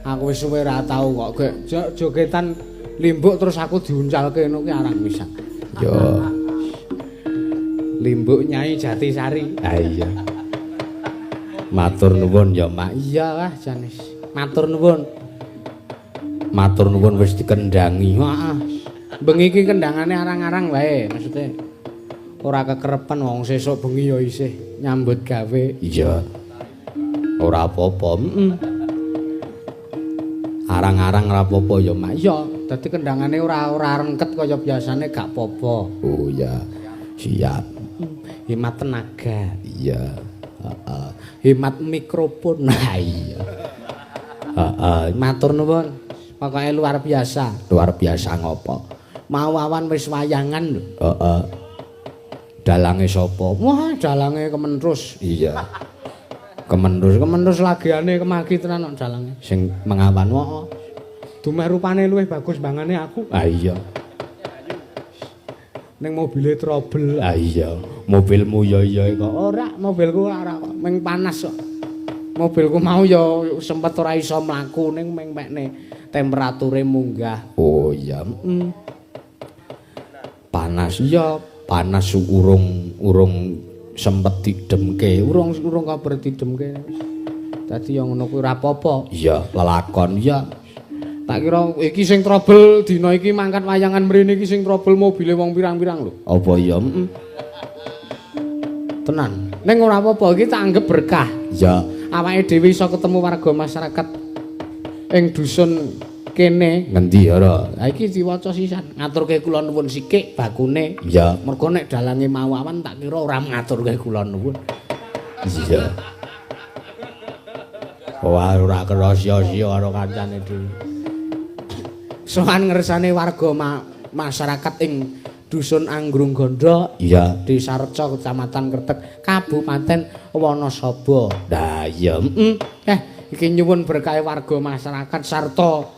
Aku wis suwe ora tau kok gek jogetan limbuk terus aku diuncalke ngono ki arang pisan. Yo. Limbuk Nyai Jatisari. Ha iya. Matur nuwun ya, Mak. Iya wah jan wis. Matur nuwun. Matur nuwun wis dikendangi. Heeh. Bengi iki kendangane arang-arang wae maksude. Ora kekerepen wong sesuk bengi ya isih nyambut gawe. Iya. Ora apa-apa. Heeh. Arang-arang ora apa-apa ya, Mak. Iya, dadi kendangane ora rengket kaya biasane gak apa-apa. Oh ya. Siap. Hemat tenaga. Iya. Heeh. Hemat mikrofon. Nah iya. Heeh, matur nuwun. Pokoke luar biasa. Luar biasa ngopo? Mau awan wis wayangan lho. Heeh. Dalange sapa? Wah, dalange Kementrus. Iya. Kementrus, Kementrus lagiane kemaki tenan kok dalange. Sing mengawan. Heeh. Dumeh rupane luwih bagus bangane aku. Ah iya. Ning mobile trouble. Ah iya. Mobilmu ya iya kok. Ora, mobilku ora kok ming panas kok. Mobilku mau ya sempet ora iso mlaku ning ming pekne temperature munggah. Oh iya. Heeh. Panas. Iya, panas urung sempet didemke. Urung kabar didemke. Dadi ya ngono kuwi ora apa-apa. Iya, lelakon. Iya. Tak kira iki sing trouble dina iki mangkat wayangan mrene iki sing trouble mobile wong pirang-pirang lho. Apa iya? Heeh. Tenan. Ning ora apa-apa iki tak anggap berkah. Iya. Awake dhewe iso ketemu warga masyarakat ing dusun kene. Ngendi ora? Ha iki diwaca sisan. Ngaturke kula nuwun sikik bakune. Iya. Mergo nek dalange mau awan tak kira ora ngaturke kula nuwun. Iya. Wah, ora kena sia-sia karo kancane dhewe. Sowan ngersane warga masyarakat ing Dusun Anggrung Gondo. Iya. Desa Reca, Kecamatan Kertek, Kabupaten Wonosobo. Lah iya. Heeh. Iki nyuwun berkahe warga masyarakat sarta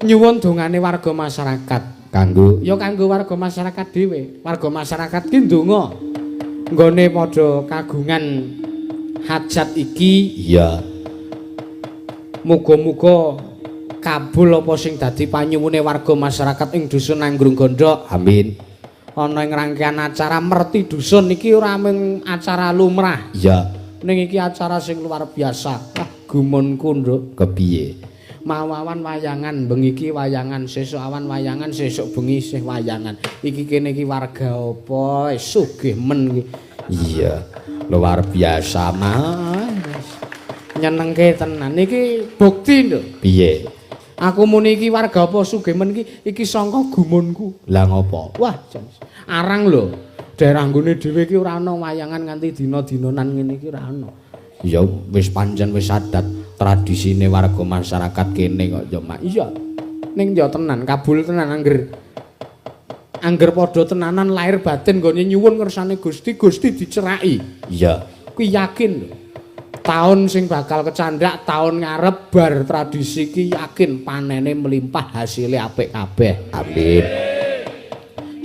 nyuwun dongane warga masyarakat. Kanggo ya kanggo warga masyarakat dhewe. Warga masyarakat ki ndonga nggone padha kagungan hajat iki. Iya. Muga-muga kabul apa sing dadi panyuwune warga masyarakat ing Dusun Anggrung Gondo. Amin. Ana ing rangkaian acara Merti Dusun iki ora mung acara lumrah. Iya. Ning iki acara sing luar biasa. Wah, gumunku, Nduk. Kepiye? Mau awan wayangan, bengi iki wayangan, sesuk awan wayangan, sesuk bengi isih wayangan. Iki kene iki warga apa? Sugih men iki. Iya. Luar biasa, Mas. Nyenengke tenan. Iki bukti, Nduk. Piye? Aku muni iki warga apa sugih men iki, iki sangka gumunku. Lah ngopo? Wah, jan. Arang lho. Daerah nggone dhewe iki ora ana wayangan nganti dina-dinanan ngene iki ora ana. Ya wis pancen wis adat tradisine warga masyarakat kene kok ya, Mak. Iya. Ning ya tenan, kabul tenan angger. Angger padha tenanan lahir batin nggone nyuwun ngersane Gusti, Gusti diceraki. Iya. Kuwi yakin lho. Taun sing bakal kecandak taun ngarep bar tradisi iki yakin panene melimpah hasile apik kabeh. Amin.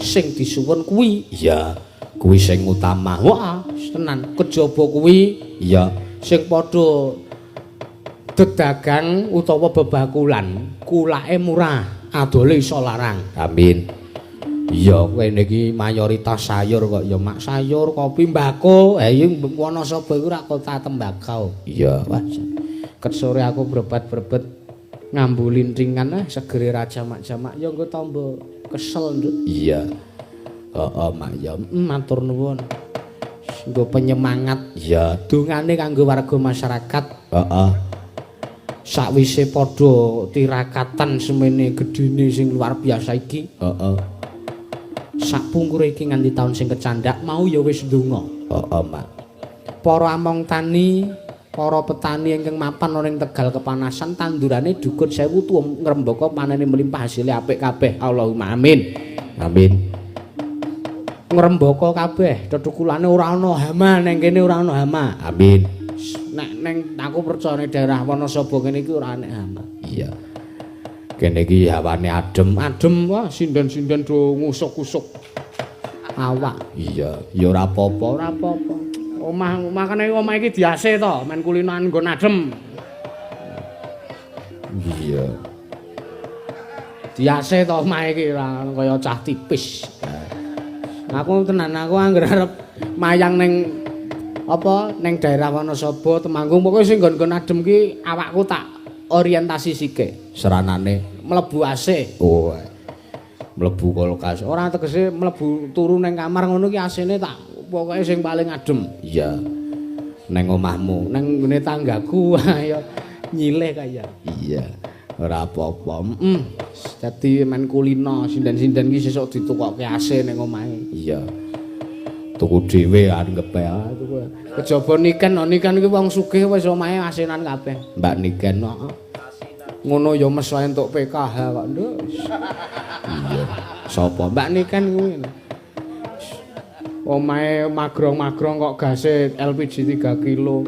Sing disuwun kuwi. Iya, kuwi sing utama. Wah, tenan. Kejaba kuwi iya sing padha dedagang utawa bebakulan, kulake murah, adole iso larang. Amin. Iya, kene iki mayoritas sayur kok ya, Mak. Sayur, kopi, mbako. Ha iya Wonosobo iku rak kota tembakau. Iya. Wah, ket sore aku berbet-berbet ngambu lintingan segere ra jamak-jamak ya nggo tamba kesel, Nduk. Iya. Heeh, Mak ya. Matur nuwun. Nggo penyemangat. Iya, dongane kanggo warga masyarakat. Heeh. Sakwise padha tirakatan semene gedene sing luar biasa iki. Heeh. Sakpungkure iki nganti taun sing kecandak mau ya wis ndonga. Heeh, Mak. Para among tani, para petani ingkang mapan ana ing Tegal kepanasan tandurane dukun sewu tuwa ngrembaka panene melimpah hasile apik kabeh. Allahumma amin. Amin. Ngrembaka kabeh, tetukulane ora ana hama neng kene ora ana hama. Amin. Nek neng aku percaya ning daerah Wonosobo kene iki ora ana hama. Iya. Kene iki hawane adem, adem wah sinden-sinden do ngusuk-usuk awak. Iya, ya ora apa-apa, ora apa-apa. Omah makane omah iki di AC to, men kulinan nggon adem. Iya. Diase to omahe iki ora kaya cah tipis. Aku tenan aku anggere arep mayang ning apa ning daerah Wonosobo, Temanggung, pokoke sing nggon-nggon adem ki awakku tak orientasi sike. Seranane mlebu AC. Oh. Mlebu kulkas. Ora tegese mlebu turu ning kamar ngono ki AC-ne tak pokoke sing paling adem. Iya. Neng omahmu, neng nggone tanggaku ya nyileh kaya. Iya. Ora apa-apa. Dadi men kulino sinden-sinden ki sesuk ditukokke AC ning omahe. Iya. Tuku dhewe anggepe. Kejaba Niken, Niken iki wong sugih wis omahe asenan kabeh. Mbak Niken kok. Ngono ya mes wae entuk PKH kok, Nduk. Iya. Sapa? Mbak Niken kuwi. Omahe magrong-magrong kok gase LPG 3 kilo.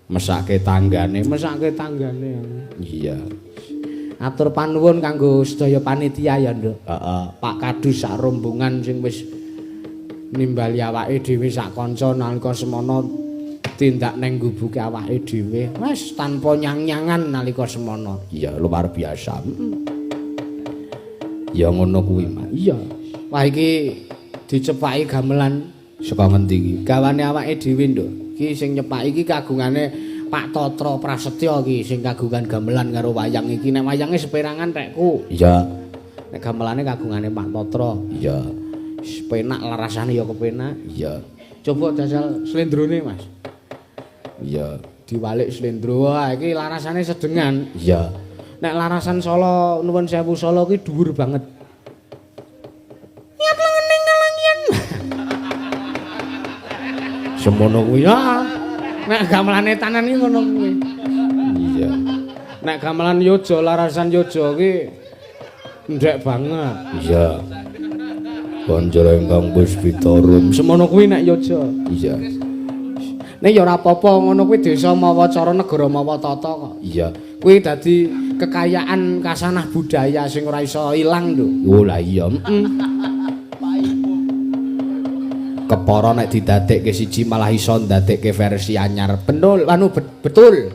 Mesake tanggane, mesake tanggane. Iya. Atur panuwun kanggo sedaya panitia ya, Nduk. Heeh. Pak Kadus sak rombongan sing wis nimbali awake dhewe sak kanca nalika semono tindak neng gubuke awake dhewe. Wis tanpa nyang-nyangan nalika semono. Iya, luar biasa. Ya ngono kuwi, Mas. Iya. Wah iki dicepaki gamelan saka ngendi iki? Gawane awake dhewe, Nduk. Iki sing nyepaki iki kagungane Pak Tatra Prasetya iki sing kagungan gamelan karo wayang iki. Nek wayange seperangan rekku. Iya. Nek gamelane kagungane Pak Tatra. Iya. Penak larasane ya kepenak. Iya. Coba jajal slendrone, Mas. Iya. Diwalik slendro. Wah, iki larasane sedengan. Iya. Nek larasan Solo nuwun sewu Solo ki dhuwur banget. Niat lengening kalangian. Semono kuwi. Ya. Nek gamelane tanan iki ngono kuwi. Iya. Nek gamelan Yojo larasan Yojo ki ndek banget. Iya. Banjur ingkang puspita rum. Semono kuwi nek Yojo. Iya. Nek ya ora apa-apa ngono kuwi desa mawa cara negara mawa tata kok. Iya. Kuwi dadi kekayaan kasanah budaya sing ora iso ilang lho. Oh lah iya. Kepara nek didadekke siji malah iso ndadekke versi anyar. Benul anu betul.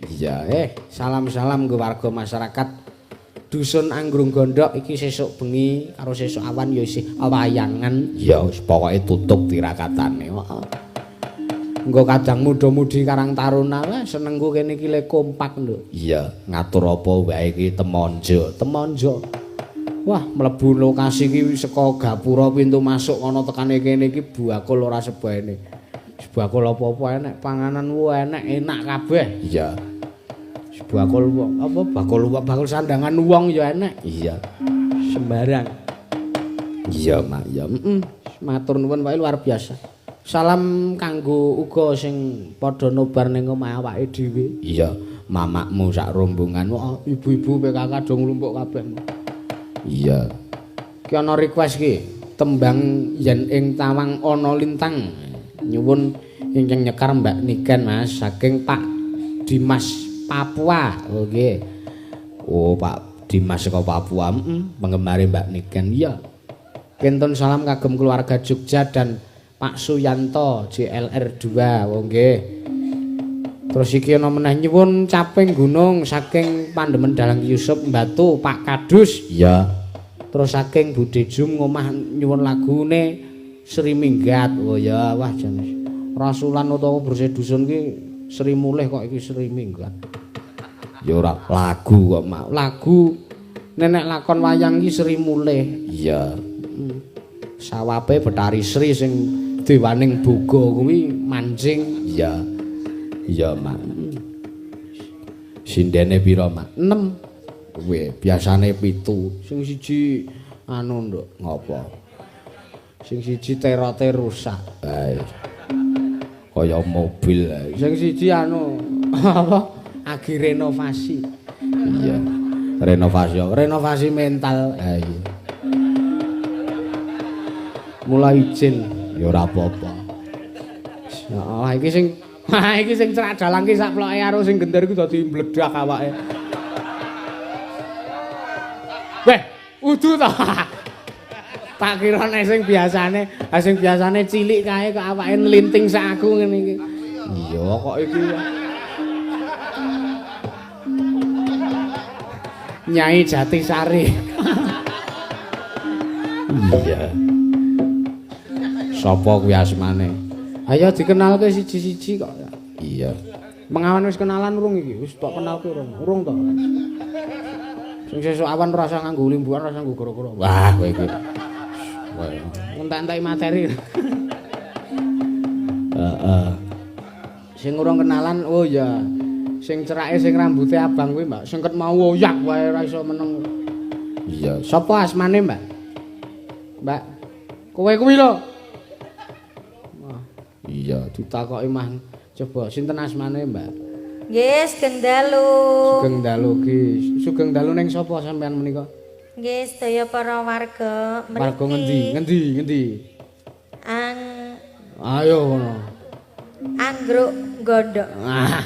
Iya, salam-salam nggo warga masyarakat Dusun Anggrung Gondok iki sesuk bengi karo sesuk awan ya isih wayangan. Ya wis pokoke tutup tirakatane. Heeh. Nggo kadang muda-mudi Karang Taruna wah senengku kene iki le kompak, Nduk. Iya, ngatur apa wae iki temonjo, temonjo. Wah, mlebu lokasi iki saka gapura pintu masuk ana tekane kene iki bakul ora sebaene. Bakul apa-apa enek, panganan wae enek, enak kabeh. Iya. Bakul apa bakul bakul sandangan wong ya enek. Iya. Sembarang. Iya, Mak. Ya, Matur nuwun wae luar biasa. Salam kanggo uga sing padha nobar ning omah awake dhewe. Iya, mamakmu sak rombongan. Wah, ibu-ibu PKK do nglumpuk kabeh. Iya. Ki ana request ki, tembang yen ing tawang ana lintang. Nyuwun ingkang nyekar Mbak Niken Mas saking Pak Dimas Papua. Oh nggih. Oh, Pak Dimas saka Papua, penggemare Mbak Niken. Iya. Kentun salam kagem keluarga Jogja dan Pak Suyanto JLR 2. Oh nggih. Terus iki ana meneh nyuwun caping gunung saking Pandemen Dalang Yusuf Batu Pak Kadus. Iya. Terus saking Bude Jum ngomah nyuwun lagune Sri Minggat. Oh ya, wah jan rasulan utawa bersih dusun ki Sri Mulih kok iki Sri Minggat. Ya ora lagu kok, Mak. Lagu nenek lakon wayang ki Sri Mulih. Iya. Sawape Betari Sri sing dewaning boga kuwi mancing. Iya. Iya, Mak. Sindene pira, Mak? 6. Kuwi biasane 7. Sing siji anu, Nduk, ngopo? Sing siji terote rusak. Kaya mobil. Sing siji anu apa? Agi renovasi. Iya. Renovasi apa? Renovasi mental. Ha iya. Mulai izin ya ora apa-apa. Heeh, iki sing iki sing cerak dalang ki sak ploke karo sing gender iku dadi mbledak awake. Weh, udu to. Tak kira nek sing biasane, cilik kae kok awake nlinting sak aku ngene iki. Iya kok iki. Nyai Jatisari. Iya. Sapa kuwi asmane? Ayo dikenalke siji-siji kok. Iya. Mengawan wis kenalan urung iki? Wis tok kenalke urung? Urung to. Sing sesuk awan ora usah nganggo limbukan, ora usah nganggo goro-goro. Wah, kowe iki. Kowe entek-enteki materi. Heeh. Sing urung kenalan, oh iya. Sing cerake sing rambute abang kuwi, Mbak. Sing ket mau oyak wae ora iso meneng. Iya. Sapa asmane, Mbak? Mbak. Kowe kuwi lho. Wah, iya, ditakoki mah. Coba sinten asmane, Mbak? Nggih, sugeng dalu. Sugeng dalu ki. Sugeng dalu ning sapa sampean menika? Nggih, sedaya para warga mriki. Warga ngendi? Ngendi? Ngendi? Ayo ngono. Anggruk gondok. Ah.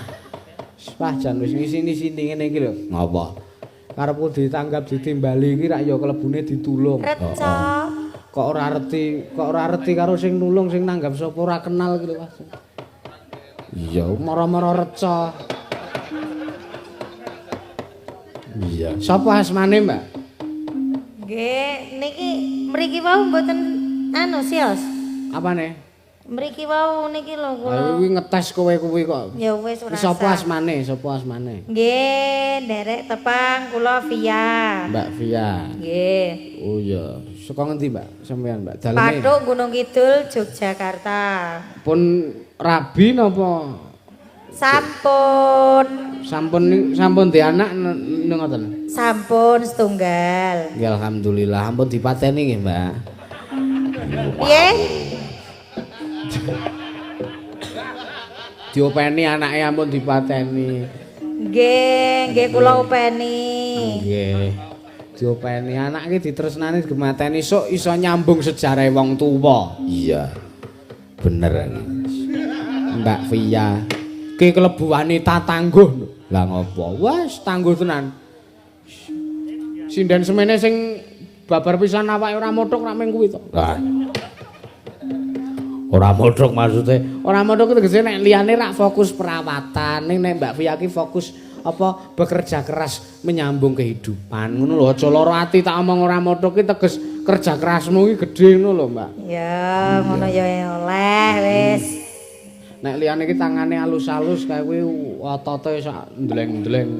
Wah, jan wis ngisini-sini ngene iki lho. Ngapa? Karepku ditanggap ditimbali iki rak ya kelebune ditulung. Reca. Kok ora reti, kok ora reti karo sing nulung, sing nanggap sapa ora kenal iki lho, Mas. Iya, mara-mara reca. Iya. Sapa asmane, Mbak? Nggih, niki mriki wau mboten anu sios. Apane? Mriki wau niki lho kula. Ha kuwi ngetes kowe kuwi kok. Ya wis ora. Sapa asmane? Sapa asmane? Nggih, nderek tepang kula Via. Mbak Via. Nggih. Oh iya, saka ngendi, Mbak? Sampeyan, Mbak? Daleme. Pathuk Gunung Kidul, Yogyakarta. Pun rabi napa? Sampun. Sampun sampun di anak ngoten. Sampun setunggal. Ya alhamdulillah, ampun dipateni nggih, Mbak. Piye? Diopeni anake ampun dipateni. Nggih, nggih kula openi. Nggih. Diopeni anak iki ditresnani gemateni sok iso nyambung sejarahe wong tuwa. Iya. Bener iki. Mbak Via. Ki klebu wanita tangguh. Lah ngopo? Wes tangguh tenan. Sinden semene sing babar pisan awake ora mothok rak mung kuwi to. Lah. Ora mothok maksude. Ora mothok tegese nek liyane rak fokus perawatan, ning nek Mbak Via ki fokus apa bekerja keras menyambung kehidupan. Ngono lho, aja lara ati tak omong ora mothok ki teges kerja kerasmu ki gedhe ngono lho, Mbak. Ya, ngono ya oleh wis. Nek liyane iki tangane alus-alus kae kuwi otote sak ndleng-ndleng.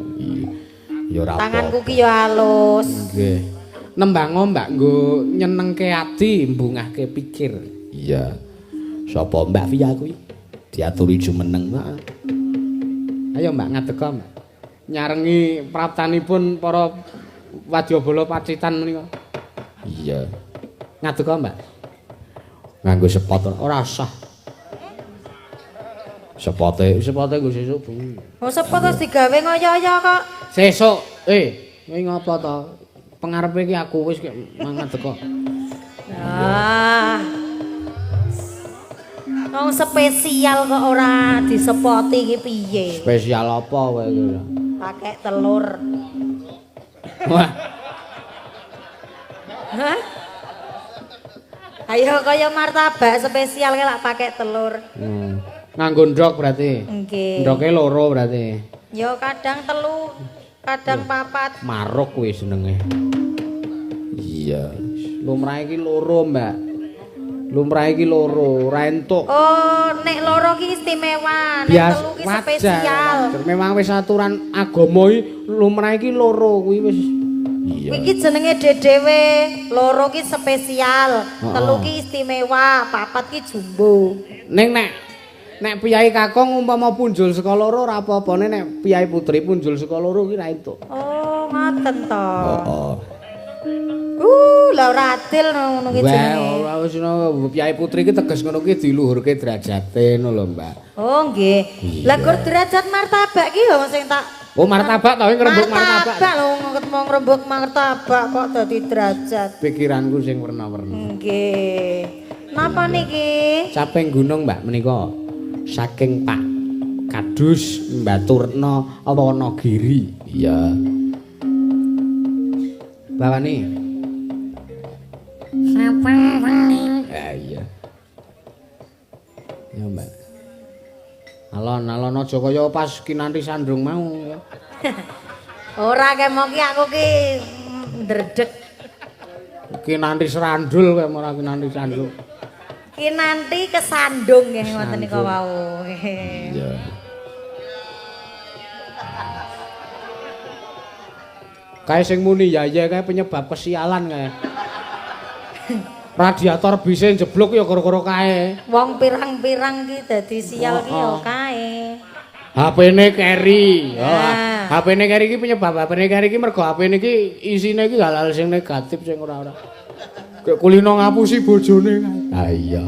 Ya ora apa. Tanganku ki ya alus. Nggih. Nembango Mbak nggo nyenengke ati, mbungahke pikir. Iya. Sapa Mbak Via kuwi? Diaturi jumeneng. Heeh. Ayo Mbak ngadeka Mbak. Nyarengi praptanipun para wadyabala Pacitan menika. Iya. Ngadeka Mbak. Nganggo sepot ora usah. Sepote, sepote nggo sesuk bengi. Oh sepot terus digawe ngoyo-oyo kok. Sesuk. Kowe ngopo to? Pengarepe iki aku wis ngadeka. Ah. Wong spesial kok ora disepoti iki piye? Spesial apa kowe iki? Pakai telur. Wah. Hah? Ayo kaya martabak spesial ki lak pakai telur. Nganggo ndok berarti. Nggih. Ndoke loro berarti. Ya kadang telu, kadang papat. Maruk kuwi jenenge. Iya. Lumrahe iki loro, Mbak. Lumrahe iki loro, ora entuk. Oh, nek loro ki istimewa, nek telu ki spesial. Memang wis aturan agama iki lumrahe iki loro kuwi wis. Iya. Iki jenenge dhewe, loro ki spesial, telu ki istimewa, papat ki jumbo. Ning nek piyai kakung umpama punjul saka loro ora apa-apane, nek piyai putri punjul saka loro ki ra entuk. Oh, ngoten to. Heeh. Lah ora adil ngono ki jenenge. Wah, ora wis ngono, piyai putri ki teges ngono ki diluhurke derajate ngono lho, Mbak. Oh, nggih. Lah gur derajat martabak ki ya sing tak. Oh, martabak to, ngrembug martabak. Martabak lho, ketemu ngrembug martabak kok dadi derajat. Pikiranku sing werna-werna. Nggih. Napa niki? Caping gunung, Mbak, menika saking Pak Kadus Mbaturna Wonogiri. Iya. Bawani. Iya. Ya, Mbak. Alon-alon aja kaya pas kinanti sandrung mau ya. Ora kemo ki aku ki ndredeg. Kinanti serandul kowe ora kinanti sandung. Kinanti kesandung nggih ngoten nika wau. Iya. Kae sing muni ya ya kae penyebab kesialan kae. Radiator bise njeblok ya gara-gara kae. Wong pirang-pirang ki dadi sial ki ya kae. HP-ne keri. Oh, HP-ne keri iki penyebab HP-ne keri iki mergo HP-ne iki isine iki hal-hal sing negatif sing ora-ora. Kayak kulino ngapusi bojone kae. Ha iya.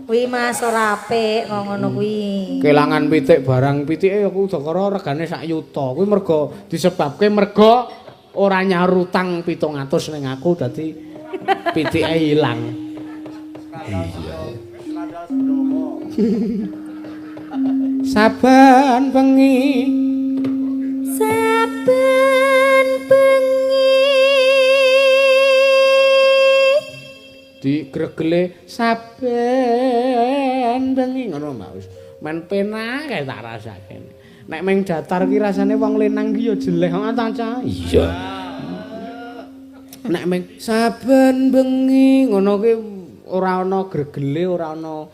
Kuwi Mas ora apik kok ngono kuwi. Kelangan pitik barang pitike ya udakara regane sak yuta. Kuwi mergo disebabke mergo ora nyaur utang 700 ning aku dadi pitike ilang. Iya. Saben bengi, saben bengi digregele saben bengi ngono Mbak wis. Men penak kae tak rasake. Nek meng datar ki rasane wong lenang ki ya jeleh kok ta, Cah. Iya. Nek meng saben bengi ngono ki ora ana gregele, ora ana.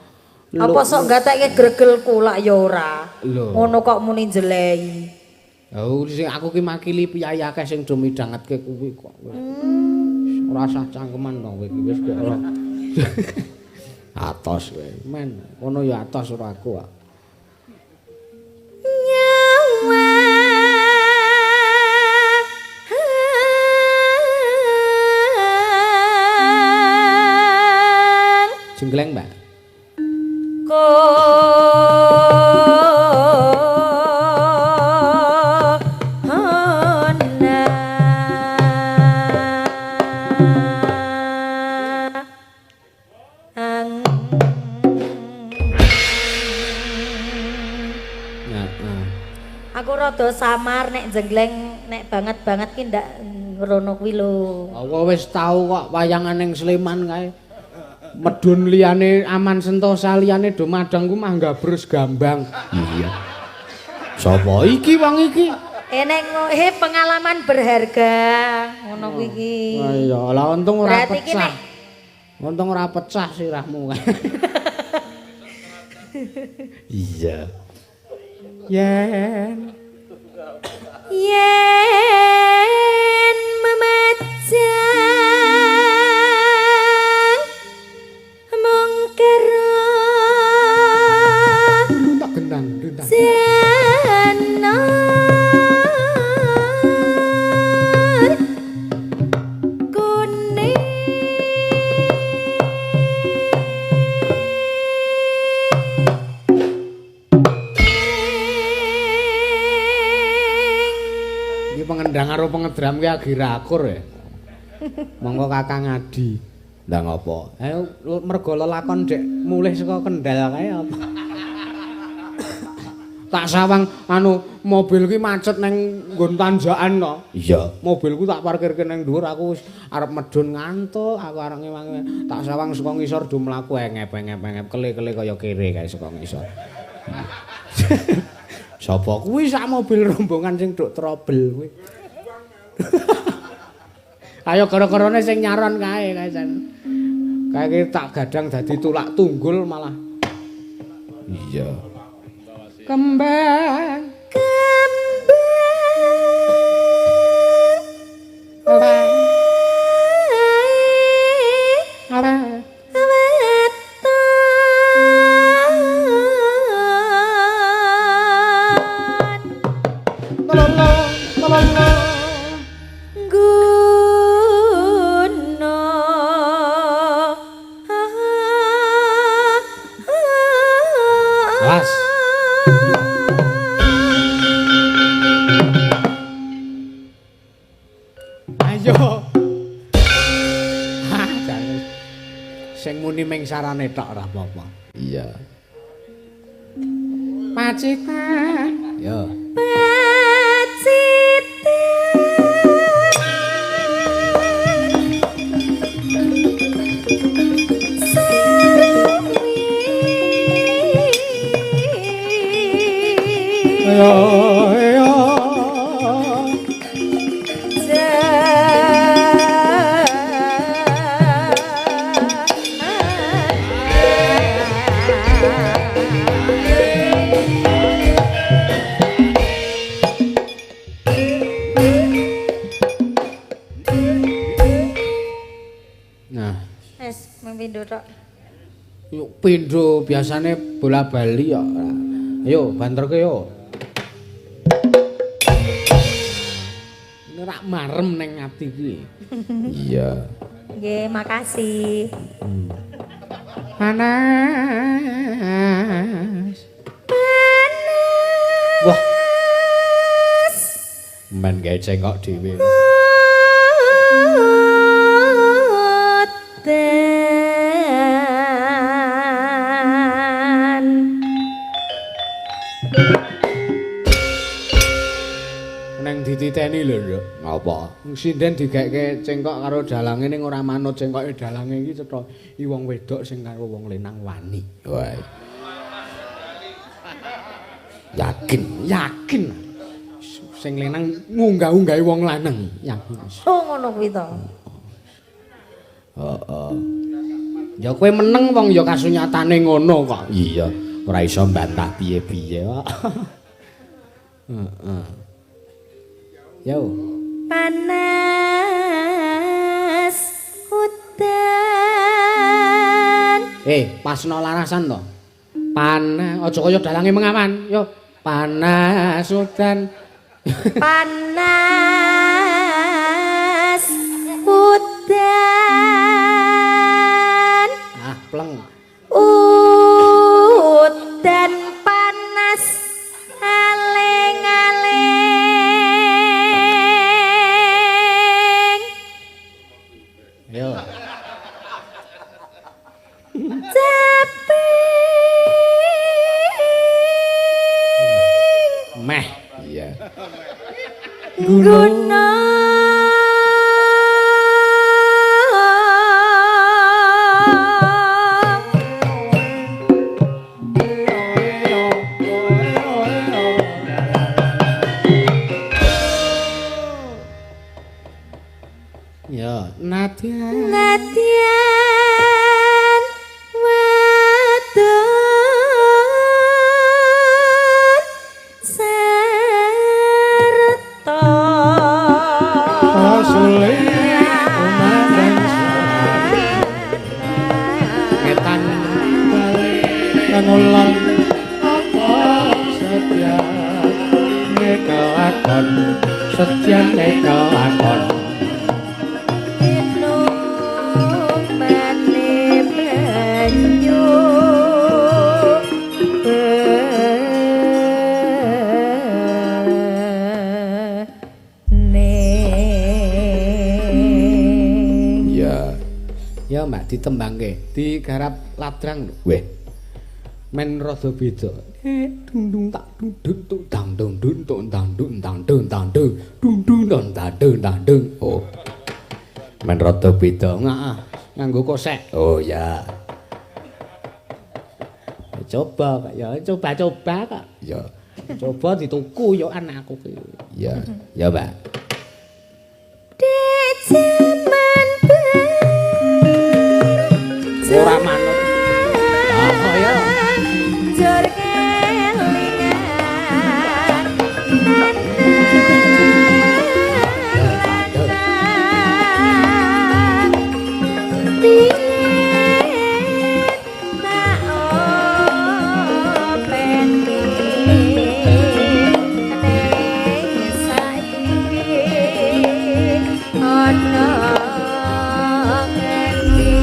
Apa sok gatekke gregelku lak ya ora. Ngono kok muni njelehi. Oh sing aku ki makili piyayi akeh sing do midhangetke kuwi kok. Ora usah cangkeman to kowe iki wis gek ora. Atos kowe. Men, ngono ya atos ora aku kok. Nyawa. Jenggleng, Mbak. Aku rada samar nek jenggleng nek banget-banget ki ndak ngrono kuwi lho. Aku wis tau kok wayangan ning Sleman kae. Medun liyane aman sentosa liyane do madang ku mah gabrus gambang. Iya. Sapa iki wong iki? Enek pengalaman berharga ngono kuwi iki. Iya, lah untung ora pecah. Untung ora pecah sirahmu. Iya. Yen yen memajang mung kero tak gendang gendang jenar kuning. Iki pengendang karo pengedram ki agi rakur ya. Monggo Kakang Adi. Lah ngopo? Ayo mergo lelakon dek mulih saka Kendal kae apa? Tak sawang anu mobil ki macet neng nggon tanjakan to. Iya. Mobilku tak parkirke neng dhuwur aku wis arep medhun ngantuk, aku arep ngewangi. Tak sawang saka ngisor do mlaku engep-engep kele-kele kaya kere kae saka ngisor. Sapa kuwi sak mobil rombongan sing duk trouble kuwi. Ayo gara-garane sing nyaron kae kae jan. Kae iki tak gadang dadi tulak tunggul malah. Iya. Kembang kembang ora sarane tok ora apa-apa. Iya. Pacitan. Ya. Pacitan. Ayo ayo. pindho tok. Yuk pindho biasane bola-bali kok. Ayo banterke yo. Ini rak marem ning ati iki. Iya. Nggih, makasih. Panas. Panas. Wah. Men gawe cengkok dhewe. Udan. Neng dititeni lho, Nduk. Ngapa? Sinden digaeke cengkok karo dalange ning ora manut cengkoke dalange iki cetha iki wong wedok sing karo wong lanang wani. Wah. Yakin, yakin. Sing lanang ngunggah-unggahi wong lanang, yakin. Oh ngono kuwi to. Heeh. Ya kowe meneng wong ya kasunyatane ngono kok. Iya, ora iso mbantah piye-piye kok. Heeh. Yo. Panas udan. Pasno larasan to. Panas, aja kaya dalange mengawan. Yo, panas udan. Panas udan. Ah, pleng. Udan panas aling-aling. Yo. Caping. Meh. Iya. Gunung. Ya, Nadyan. Nadyan wadon sarta Rasule umat ngetan nangulon apa setia kelakon setia kelakon Mane banyu ning. Iya. Ya Mbak ditembangke, digarap ladrang lho. Weh, Men rada beda. Dung dung tak dung dung tuk dang dung dung tuk dang dung dang dung dang dung dung dung dang dang dung dang dung. Oh. Men rada beda. Heeh, nganggo kosek. Oh ya. Coba Pak ya, coba-coba kok. Ya. Coba dituku yo anakku ki. Ya. Ya, Mbak. Dek jaman Ora manut. Ah ya. Jor kelingan. Tak openi ning saiki ana ngendi.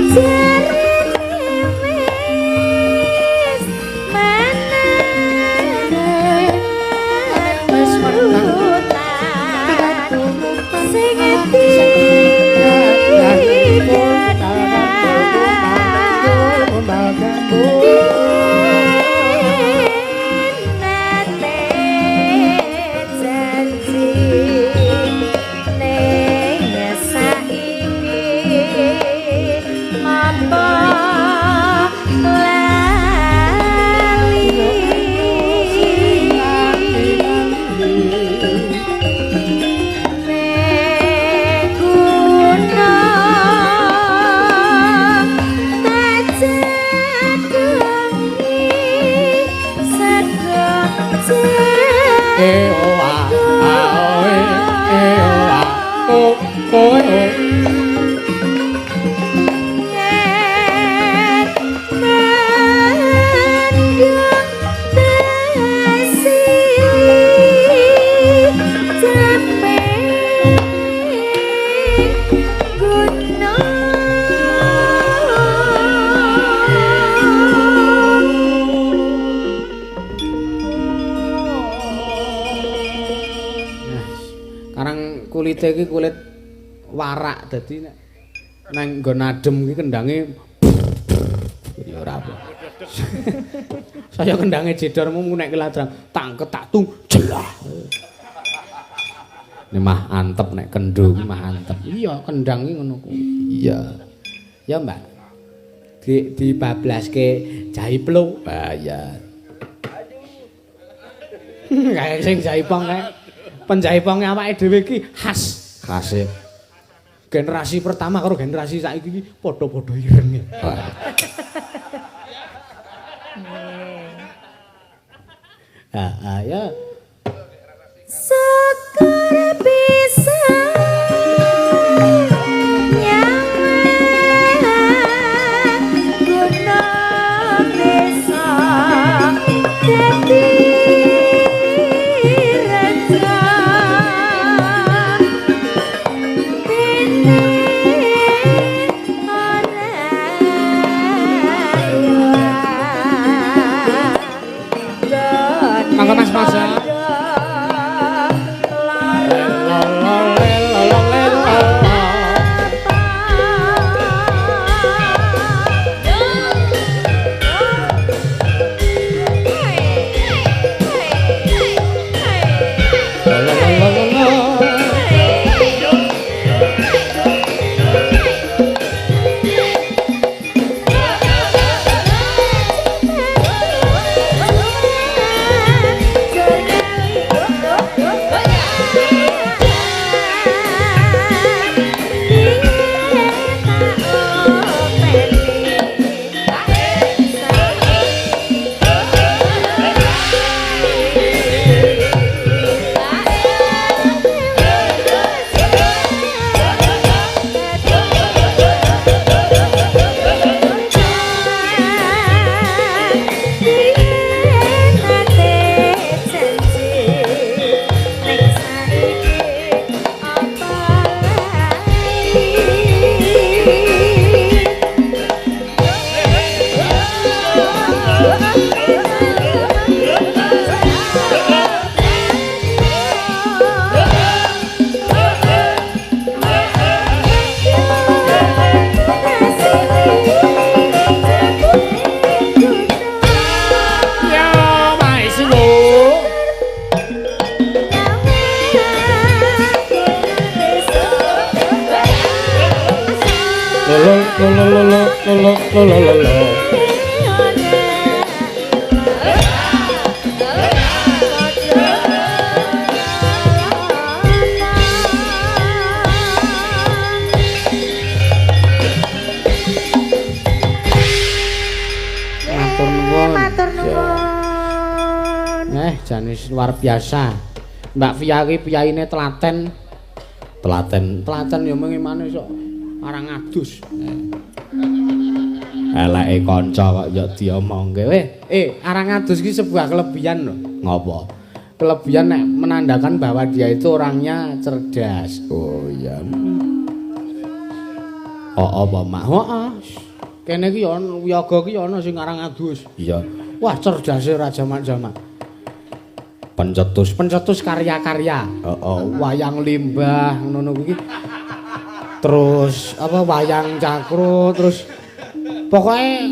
Jarene wis menang Wis menang. turutan sing digadang. Nate janji ning saiki apa lali ning gunung tak jadungi sego E o a a o e e o a. Kulite iki kulit warak dadi nek nang nggon adem iki kendange ya ora apa. Saya kendange jedormu nek ladrang tangket tak tung jelah. Ini mah antep nek kendo iki mah antep. Iya, kendang iki ngono kuwi. Iya. Ya, Mbak. Dibablaske jaiplo. Ah iya. Kae sing jaipong kae. Penjaiponge awake dhewe iki khas. Khase Generasi pertama karo generasi saiki iki padha-padha irenge. Ah, ya. Syukur bisa nyawang gunung desa dadi reja dene ora iwak. Mangga Mas Mas. Ya, Mas Lho. Lo lo lo lo lo lo lo lo lo. Matur nuwun. Matur nuwun. Jane luar biasa. Mbak Via iki piyaine telaten. Telaten. Telaten ya mung emane sok arang adus. Eleke kanca kok ya diomongke. Weh, arang adus iki sebuah kelebihan lho. Ngopo? Kelebihan nek menandakan bahwa dia itu orangnya cerdas. Oh iya. Oh apa mak? Heeh. Kene iki ya wiyaga iki ya ana sing arang adus. Iya. Wah, cerdase ora jamak-jamak. Pencetus. Pencetus karya-karya. Heeh. Wayang limbah ngono kuwi. Terus apa wayang cakro, terus pokoknya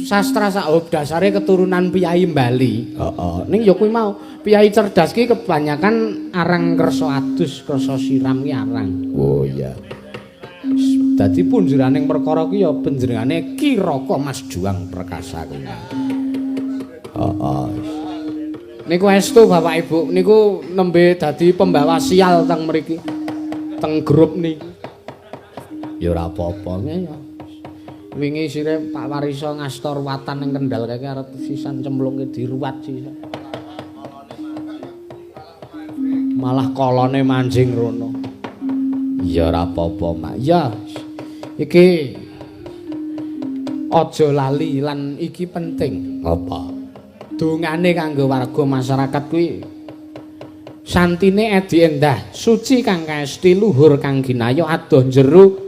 sastra sak dasare keturunan piyai Bali. Heeh. Ning ya kuwi mau, piyai cerdas ki kebanyakan arang kersa adus, kersa siram ki arang. Oh iya. Dadi punjeraning perkara ki ya panjenengane Ki Raka Mas Juang Perkasa kuwi. Heeh. Niku estu Bapak Ibu, niku nembe dadi pembawa sial teng mriki. Teng grup niki. Ya ora apa-apa ya. Wingi sire Pak Wariso ngastor ruwatan ning Kendal kae arep sisan cemplungke diruwat sisan. Malah kolone manjing rono. Ya ora apa-apa, Mak. Ya. Iki aja lali lan iki penting. Apa? Dongane kanggo warga masyarakat kuwi santine edi endah, suci kang kaesti luhur kang ginayah adoh jero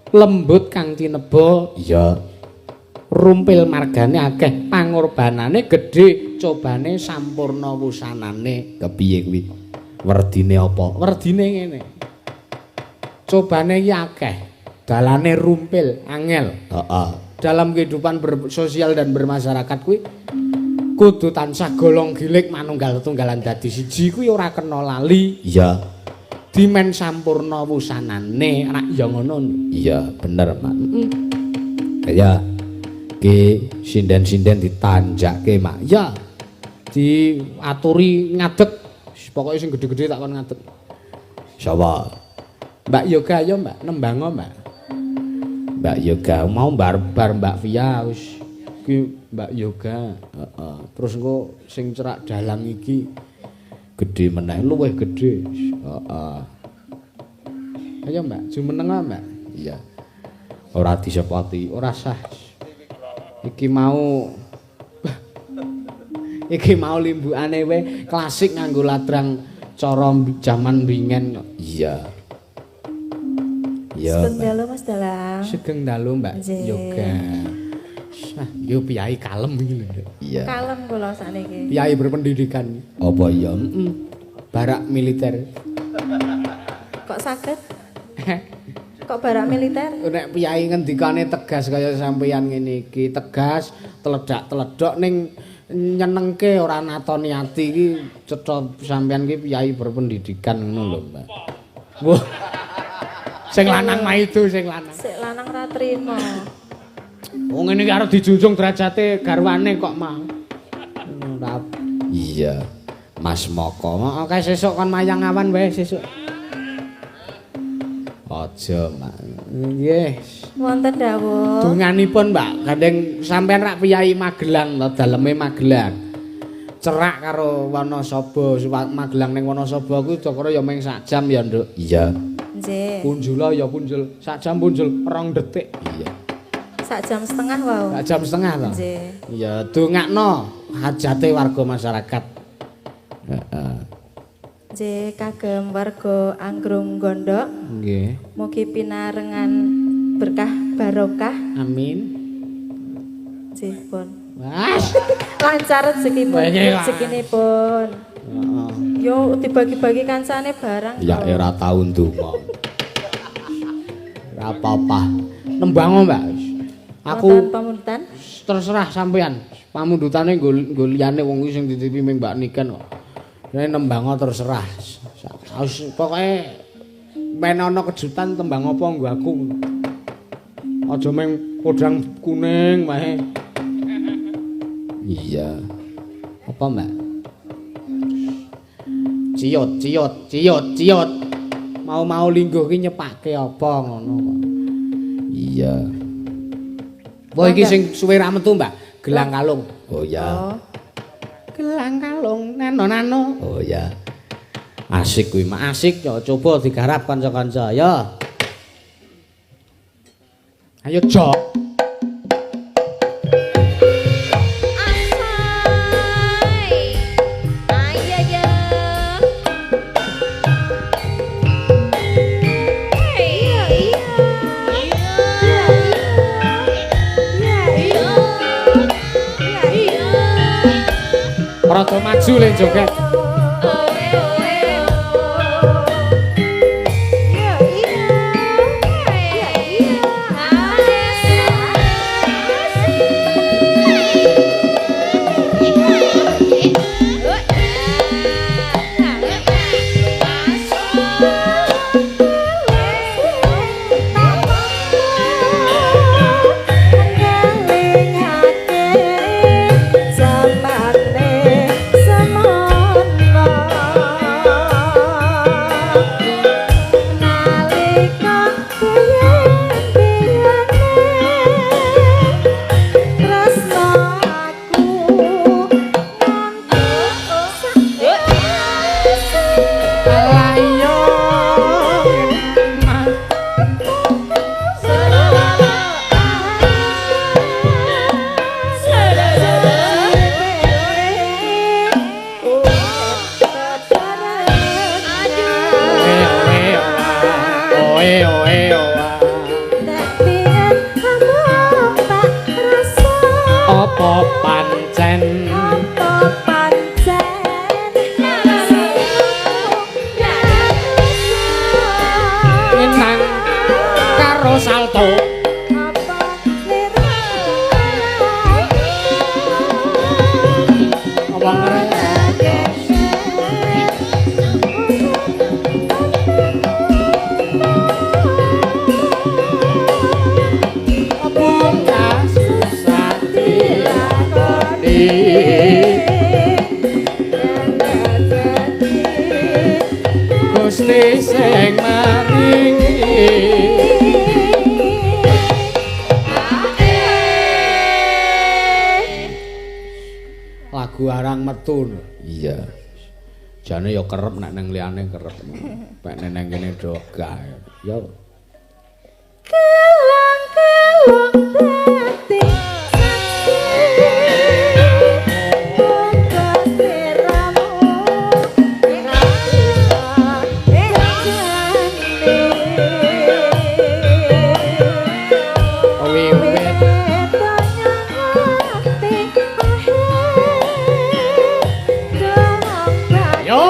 lembut kang tineba. Iya. Rumpil margane akeh, pangorbanane gedhe, cobane sampurna wusanane. Kepiye kuwi? Werdine apa? Werdine ngene. Cobane iki akeh. Dalane rumpil, angel. Heeh. Dalam kehidupan bersosial dan bermasyarakat kuwi kudu tansah golong gilik manunggal tunggalan dadi siji kuwi ora kena lali. Iya. Dimen sampurna wusanane, rak ya ngono. Iya, bener, Mak. Heeh. Ya. Ki sinden-sinden ditanjake, Mak. Ya. Diaturi ngadeg. Pokoke sing gedhe-gedhe tak kon ngadeg. Sapa? Mbak Yoga ayo, Mbak, nembango, Mbak. Mbak Yoga mau bar-bar Mbak Via wis ki Mbak Yoga. Heeh. Terus engko sing cerak dalang iki gedhe meneh. Luwih gedhe. Heeh. Ayo, Mbak, jumeneng ah, Mbak. Iya. Ora disepoti, ora sah. Iki mau iki mau limbukane we klasik nganggo ladrang cara jaman bingen kok. Iya. Iya. Sugeng dalu Mas Dalang. Sugeng dalu Mbak Yoga. Nah, yo piyai kalem iki lho. Iya. Kalem kula sakniki. Piyai berpendidikan. Apa iya? Heeh. Barak militer. Kok saged? Kok barak militer? Nek piyai ngendikane tegas kaya sampeyan ngene iki, tegas, teledak-teledok ning nyenengke ora natoni ati iki cetha sampeyan iki piyai berpendidikan ngono lho, Mbak. Wah. Sing lanang maido sing lanang. Sing lanang ra trimo. Wong ngene iki arep dijunjung derajate garwane kok mau. Ora. Iya. Mas Moko. Heeh, kae sesuk kon mayang awan wae sesuk. Aja, Mak. Nggih. Wonten dawuh. Dunganipun, Mbak, gandeng sampean rak piyai Magelang to, daleme Magelang. Cerak karo Wonosobo, Magelang ning Wonosobo kuwi cakra ya mung sak jam ya, Nduk. Iya. Nggih. Punjula ya punjul, sak jam punjul 2 detik. Iya. Sak jam setengah wau. Sak jam setengah to. Nggih. Iya, dongakno hajate warga masyarakat. Heeh. Nggih, kagem warga Anggrung Gondok. Nggih. Mugi pinarengan berkah barokah. Amin. Nggih, pun. Wah. Lancar rezekipun, rezekinipun. Heeh. Yo dibagi-bagi kancane barang. Ya ora tau ndonga. Ora apa-apa. Nembango, Mbak. Aku pamundutan. Terserah sampean. Pamundutane nggo liyane wong iki sing dititipi ming Mbak Niken kok. Nek nembango terserah. Wis pokoke men ana kejutan tembang apa nggo aku. Aja meng kodang kuning wae. Iya. Apa, Mbak? Ciut, ciut, ciut, ciut. Mau-mau lingguh ki nyepake apa ngono kok. Iya. Wah iki sing suwe ra metu, Mbak. Gelang kalung. Oh ya. Oh. Gelang kalung nano-nano. Oh ya. Asik kuwi, Mak. Asik ya coba digarap kanca-kanca ya. Ayo jok. Rada maju le joget. Apa pancen nang Wong bunga susah dilakoni Gusti sing maringi. Lagu arang metu. Iya. Jane ya kerep nek nang liyane kerep. Nek nang kene do gah. Ya. Kelang-kelung dadi saksi monggo sliramu Yo.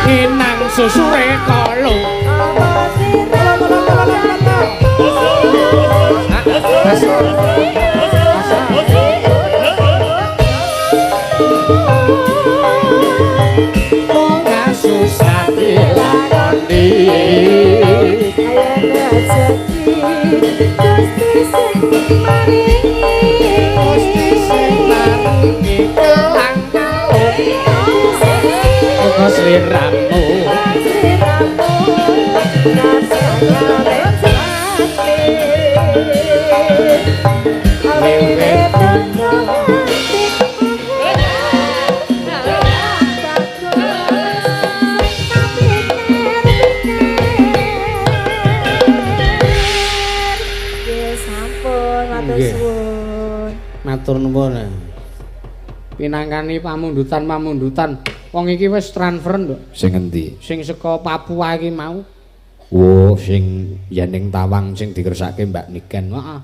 Inang susure kolo. Bunga susah dilakoni. Gusti sing maringi kelang kelung uga sliramu. Sampun, matur suwun. Matur nuwun. Pinangkani pamundutan-pamundutan. Wong iki wis transfer, Nduk. Sing endi? Sing saka Papua iki mau. Wo, sing yen tawang sing dikersake Mbak Niken. Heeh.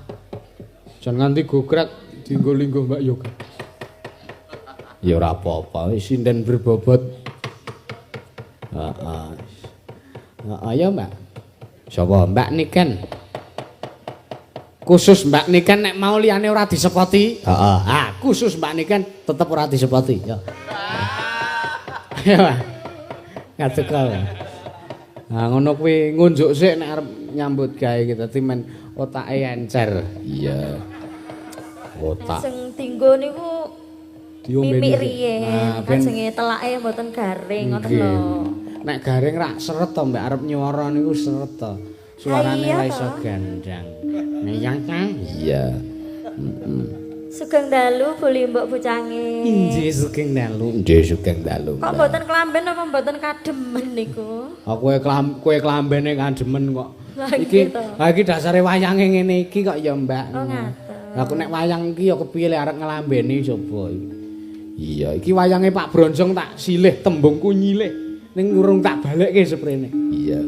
Jan nganti gogrek dienggo lingguh Mbak Yoga. Ya ora apa-apa, wis sinden berbobot. Heeh. Heeh ya, Mbak. Sapa? Mbak Niken. Khusus Mbak Niken nek mau liyane ora disepoti. Heeh. Ah, khusus Mbak Niken tetep ora disepoti, ya. Ya, Pak. Ngadeka. Nah, ngono kuwi ngunjuk sik nek arep nyambut gawe iki dadi men otake encer. Iya. Otak. Sing dinggo niku diombeni. Mimik riyen, kajenge telake mboten garing ngoten lho. Nek garing rak seret to Mbak, arep nyuara niku seret to. Suarane ora iso gandang. Iya kan? Iya. Sugeng dalu Bu Limbuk Bucange. Inggih sugeng dalu. Nggih sugeng dalu. Kok mboten klamben apa mboten kademen niku? Ah kowe kowe klambene kademen kok. Iki ha iki dasare wayange ngene iki kok ya Mbak. Oh ngaten. Lah aku nek wayang iki ya kepiye lek arep nglambeni coba iki. Iya, iki wayange Pak Bronjong tak silih tembungku nyilih ning urung tak balekke seprene. Iya.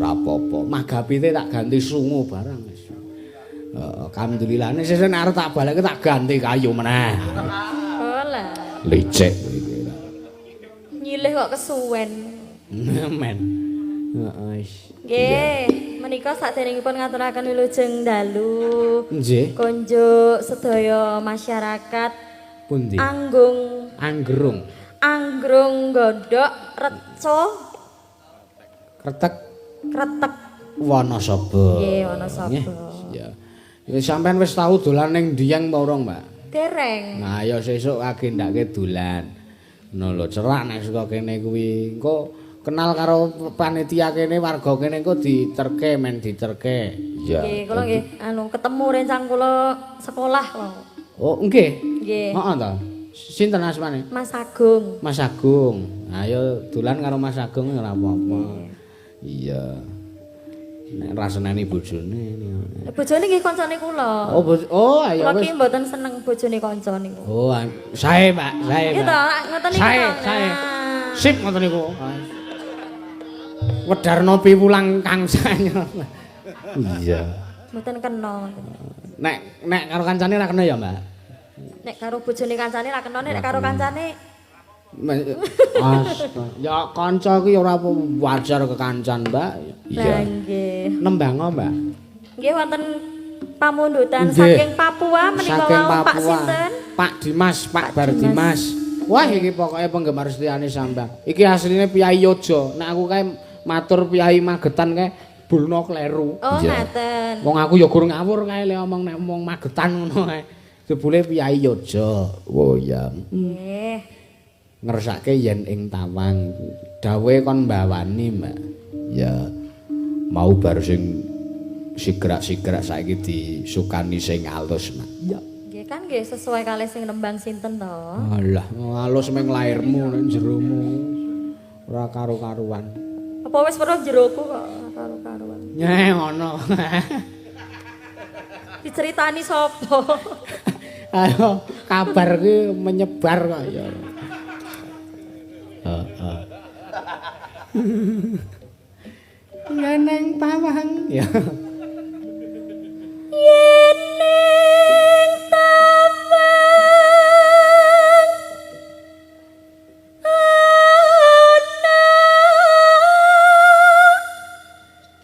Ora apa-apa, magapite tak ganti sungu barang wis. Alhamdulillah nek sesuk arep tak balekke tak ganti kayu meneh. Oh lah. Licik iki. Nyilih kok kesuwen. Men. Heeh wis. Nggih, menika saderengipun ngaturaken wilujeng dalu. Nggih. Konjuk sedaya masyarakat pundi? Anggung. Anggrung. Anggrung gondhok reco kretek kretek Wonosobo. Nggih, Wonosobo. Ya. Ya sampean wis tau dolan ning Dieng apa urung, Mbak? Dereng. Nah, ya sesuk agendake dolan. Ngono lho, cerak nek saka kene kuwi. Engko kenal karo panitia kene, warga kene engko diterke, men diterke. Iya. Nggih, kula nggih anu ketemu rencang kula sekolah kok. Oh, nggih. Nggih. Heeh ta. Sinten asmane? Mas Agung. Mas Agung. Ayo dolan karo Mas Agung ora apa-apa. Iya. Nek ra seneni bojone. Bojone nggih kancane kula. Oh, oh ayo Kula wis. ki mboten seneng bojone kanca niku. Oh, sae, Pak, sae, Nggih Pak. to, ngoten niku. Sae, sae. Sip ngoten niku. Wedarno piwulang kang sanya. Iya. Mboten kena. Nek nek karo kancane ra kena ya, Mbak. Nek karo bojone kancane ra kena, nek karo kancane Astaga. Ya kanca ki ora wajar kekancan, Mbak. Iya. Nggih. Nembang, Mbak. Nggih wonten pamundutan saking Papua menika wau Pak sinten? Pak Dimas, Pak Bardimas. Wah iki pokoke penggemar setiane Sambang. Iki asline Piyai Yojo. Nek aku kae matur Piyai Magetan kae bulno kleru. Oh, ngaten. Wong aku ya gur ngawur kae le omong nek wong Magetan ngono kae. Jebule Piyai Yojo. Oh iya. Nggih. Ngersake yen ing tawang dawuhe kon mbawani, Mbak. Ya. Mau bar sing sigrak-sigrak saiki disukani sing alus, Mbak. Iya. Nggih kan nggih sesuai kalih sing nembang sinten to. Alah, alus meng lairmu nek jeromu. Ora karo-karuan. Apa wis weruh jeroku kok ora karo-karuan. Nyeh ngono. Diceritani sapa? Ayo kabar ki menyebar kok ya. Heeh. Yen ning tawang ya. Yen ning tawang ana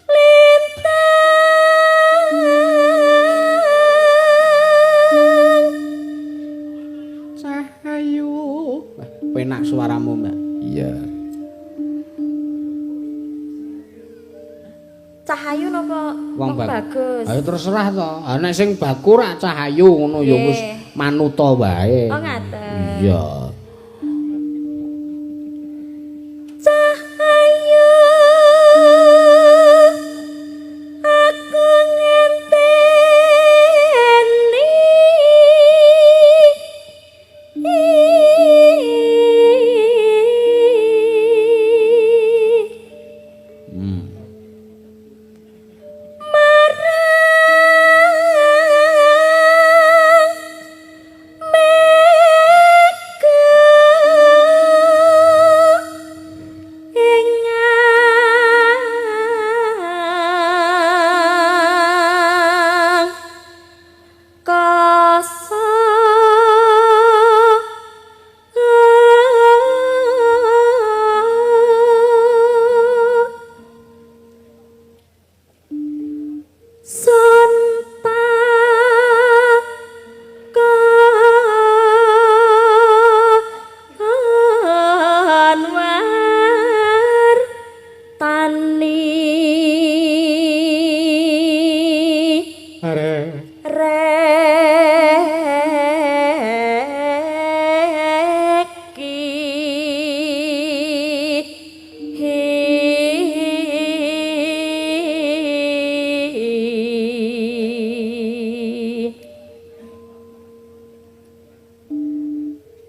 lintang cahayu. Penak suaramu, Mbak. Iya. Cahayu napa wong bagus? Ayo terserah to. Ha nek sing baku rak cahayu ngono ya wis manuta wae. Oh ngaten. Iya. Cahayu aku ngenteni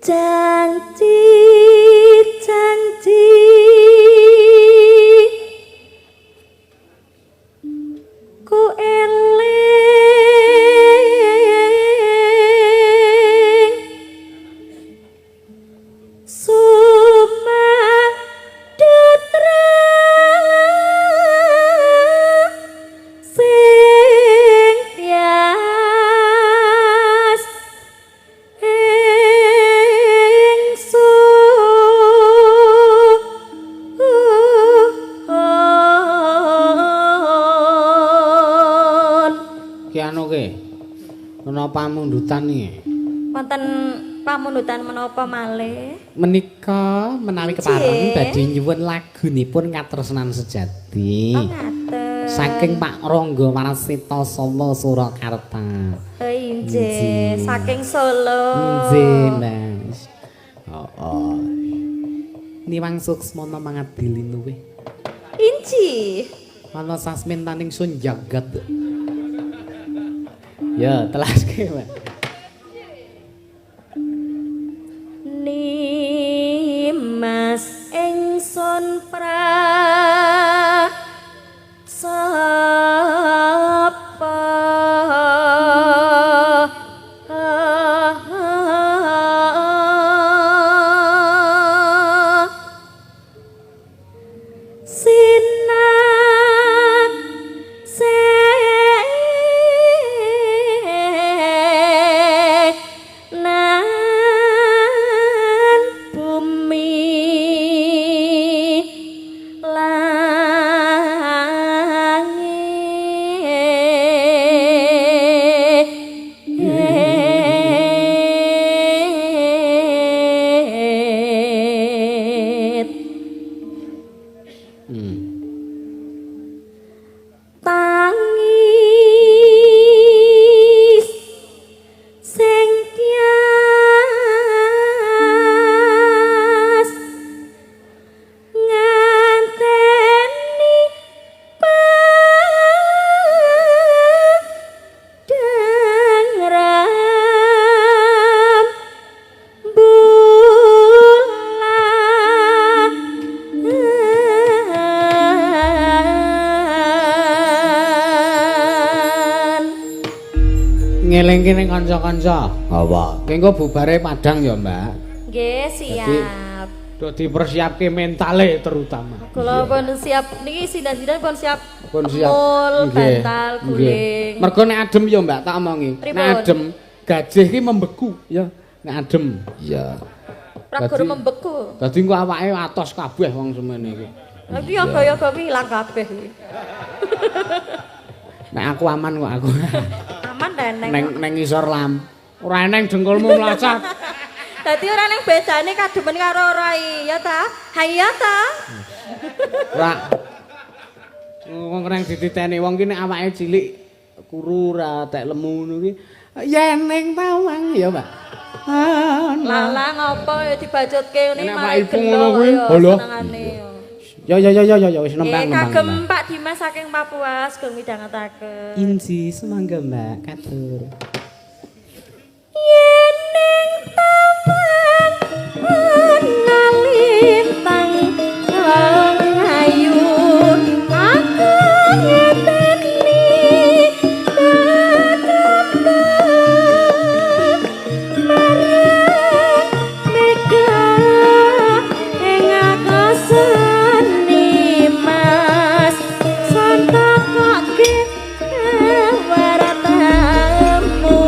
Janji janji ku eling sumadutra sing tias ingsun. Ki anu ki ana pamundutan iki. Wonten Pamundutan menapa malih? Menika menawi kepareng Nggih. Badhe nyuwun lagunipun Katresnan Sejati. Oh ngaten. Saking Pak Rangga Warsita Solo Surakarta. Injih, saking Solo. Nggih, Mas. Heeh. Niwang suksmana mangadili luwih. Injih. Ana sasmentaning sun jagat. Ya, telaske, Mbak. Nimas ingsun prasapa sinak senan bumi langit. Tangis sing tias nganteni padang rembulan. Ngelingke ning kanca-kanca. Apa? Engko bubare padang ya, Mbak. Nggih, siap. Do dipersiapke mentale terutama. Kula pun siap niki sidan-sidan pun siap. Pun siap. Mul, Nggih, bantal, nggih. guling. Mergo nek adem ya, Mbak, tak omongi. Nek Pripun? adem, gajih ki membeku ya. Nek adem. Iya. Praguru Dadi- membeku. Dadi engko awake atos kabeh wong semene iki. Tapi yoga-yoga kuwi ilang kabeh kuwi. Nek aku aman kok aku. Aman ta neng. Neng neng ngisor lam. Ora eneng dengkulmu mlacak. Dadi ora neng bedane kademen karo ora iya ta? Hayya ta? Ora. Wong nang dititeni wong ki nek awake cilik kuru ora tek lemu ngono ki. Yen ning tawang ya, Mbak. Ana. Lala ngopo ya dibacutke ngene Nek malah Pak Ibu gelo ngono kuwi, ya halo. senengane. Ya ya ya ya ya wis nembang Nggih, nembang. kagem nembang. Pak Dimas saking Papua sugeng midhangetaken. Inji semangga Mbak katur. Yen ning tawang ana lintang wong ayu aku ngeteni takata marang mega ing akasane mas santakake waratamu.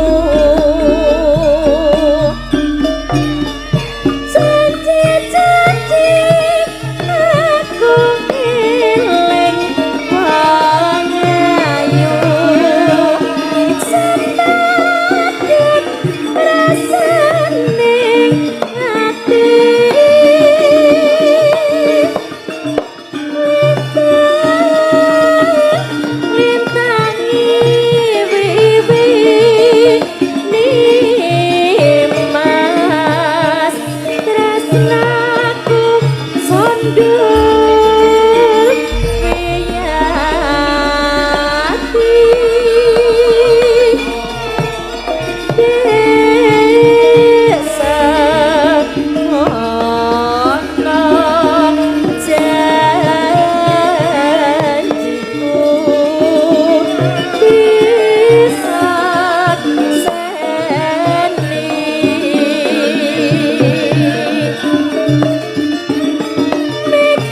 Janji-janji aku eling wong ayu semakin rasane ati lintangi wiwi nimas tresnaku sondul wiyati desa ana janjiku bisa seni. Mega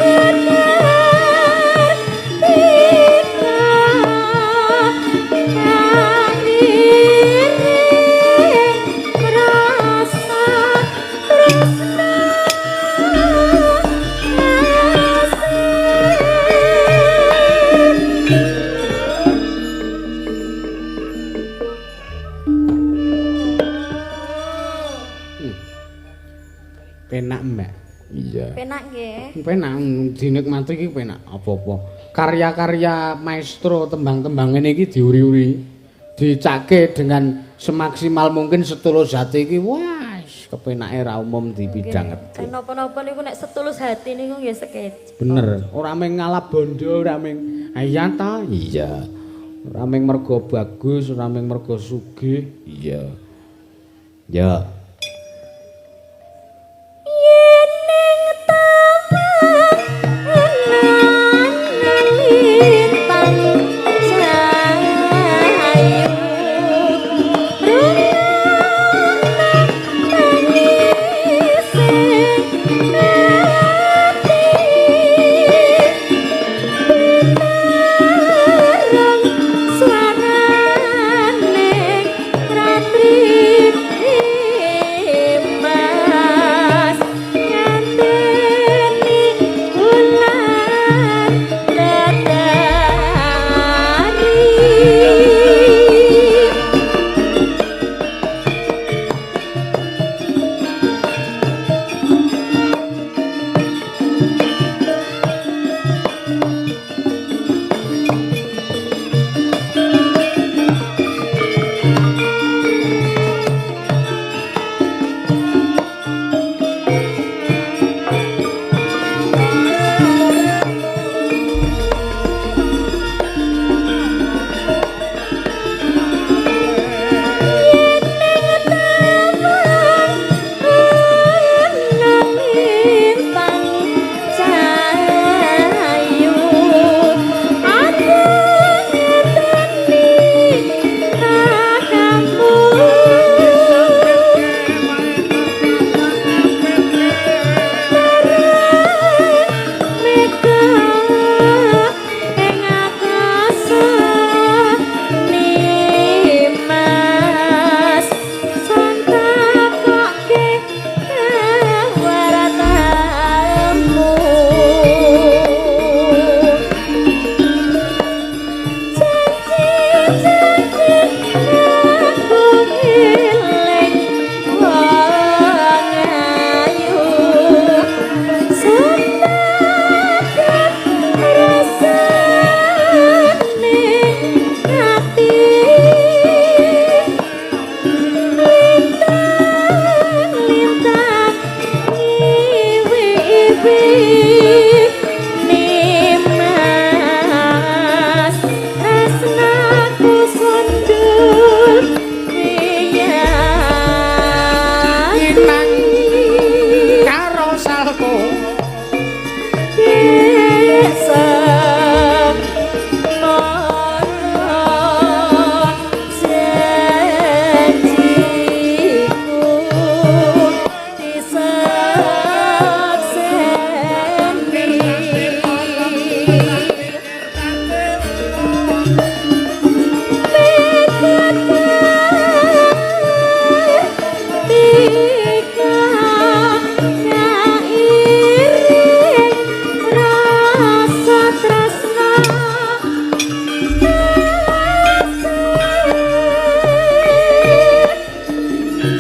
Penak, Mbak. Iya. Penak nggih. Penak dinikmati iki penak apa-apa. Karya-karya maestro tembang-tembang ngene iki diuri-uri, dicake dengan semaksimal mungkin setulus hati iki. Wah, kepenake ra umum dipidhangetke. Napa-napa niku nek setulus hati niku nggih sekecap. Bener, ora mung ngalap bondo, ora mung iya ta? Iya. Ora mung mergo bagus, ora mung mergo sugih. Iya. Ya.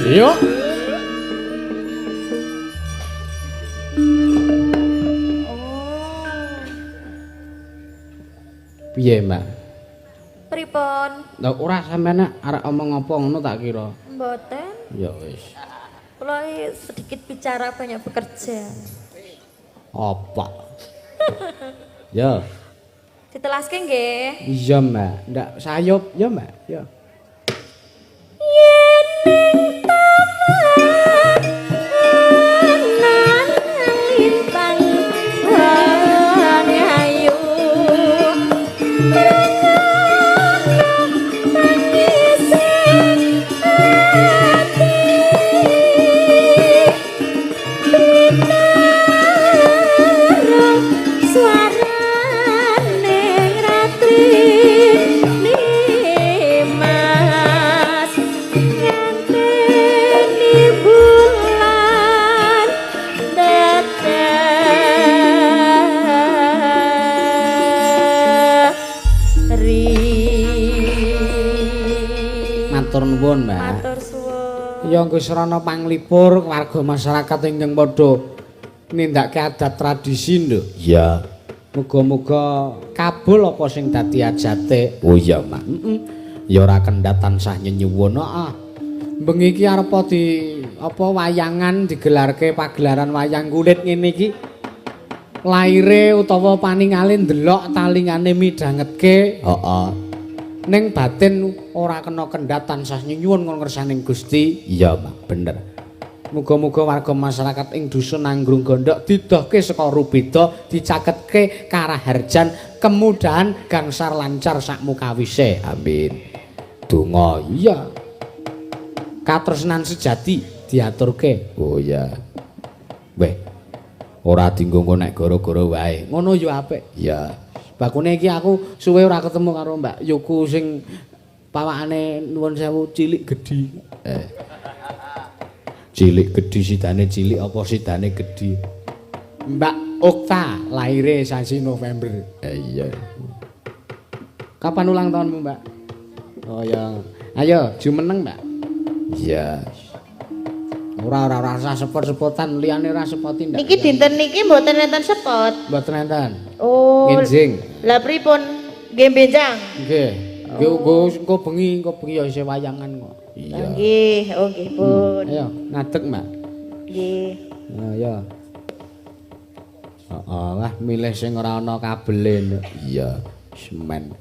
Yuk. Piye, Mbak? Pripun? Lah ora sampeyan arek omong apa ngono tak kira. Mboten. Ya wis. Kula sedikit bicara banyak bekerja. Apa? Ya. Ditelaske nggih. Iya, Mbak. Ndak sayup ya, Mbak. Ya. Yen ning taman lintang ayu tangise ati pitarung suarane ratri nimas nganteni bulan datari. Matur nuwun, Mbak. Matur suwun. Ya nggo srana panglipur warga masyarakat ingkang padha nindakake adat tradisi, Nduk. Iya. Muga-muga kabul apa sing dadi ajate. Oh iya, Mak. Heeh. Ya ora kendhat tansah nyenyuwun ah. Bengi iki arep di apa wayangan digelarke pagelaran wayang kulit ngene iki. Laire utawa paningale ndelok talingane midhangetke. Heeh. Ning batin ora kena kendhat tansah nyenyuwun ngersaning Gusti. Iya, Mak, bener. Muga-muga warga masyarakat ing dusun Anggrung Gondok didohke saka rubeda, dicaketke karaharjan, kemudahan gangsar lancar sakmukawise. Amin. Donga. Iya. Katresnan sejati diaturke. Oh iya. Weh. Ora dinggo engko nek gara-gara wae. Ngono ya apik. Iya. Bakune iki aku suwe ora ketemu karo Mbak Yuku sing pawakane nuwun sewu cilik gedhi. Cilik gedhi sidane cilik apa sidane gedhi? Mbak Okta laire sasi November. Iya. Kapan ulang tahunmu, Mbak? Oh ya. Ayo jumeneng, Mbak. Iya. Ora ora ora usah sepot-sepotan, liyane ora sepoti ndak. Niki dinten niki mboten enten sepot. Mboten enten. Oh. Ngenjing. Lah pripun? Nggih benjang. Nggih. Nggih engko bengi, engko bengi ya isih wayangan kok. Iya. Nggih, oh nggih pun. Ayo ngadeg, Mbak. Nggih. Ayo. Heeh, wah milih sing ora ana kabele. Iya. Semen.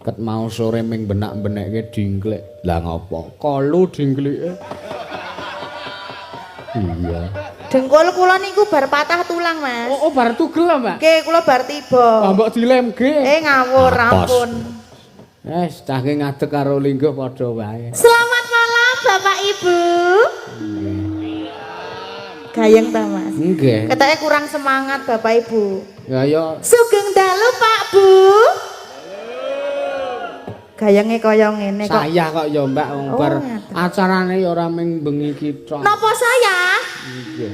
Ket mau sore ming benak-benekke dingklik. Lah ngopo? Kolu dingklike. Iya. Dengkul kula niku bar patah tulang, Mas. Oh, bar tugel, Mbak. Nggih, kula bar tiba. Mbok dilemke. Ngawur ampun. Cah ngadeg karo lingguh padha wae. Selamat malam Bapak Ibu. Gayeng ta, Mas? Nggih. Ketake kurang semangat Bapak Ibu. Ya ya. Sugeng dalu Pak Bu. Gayenge kaya ngene kok. Saya kok ya Mbak wong bar acarane ya ora ming bengi iki tok. Napa saya? Nggih.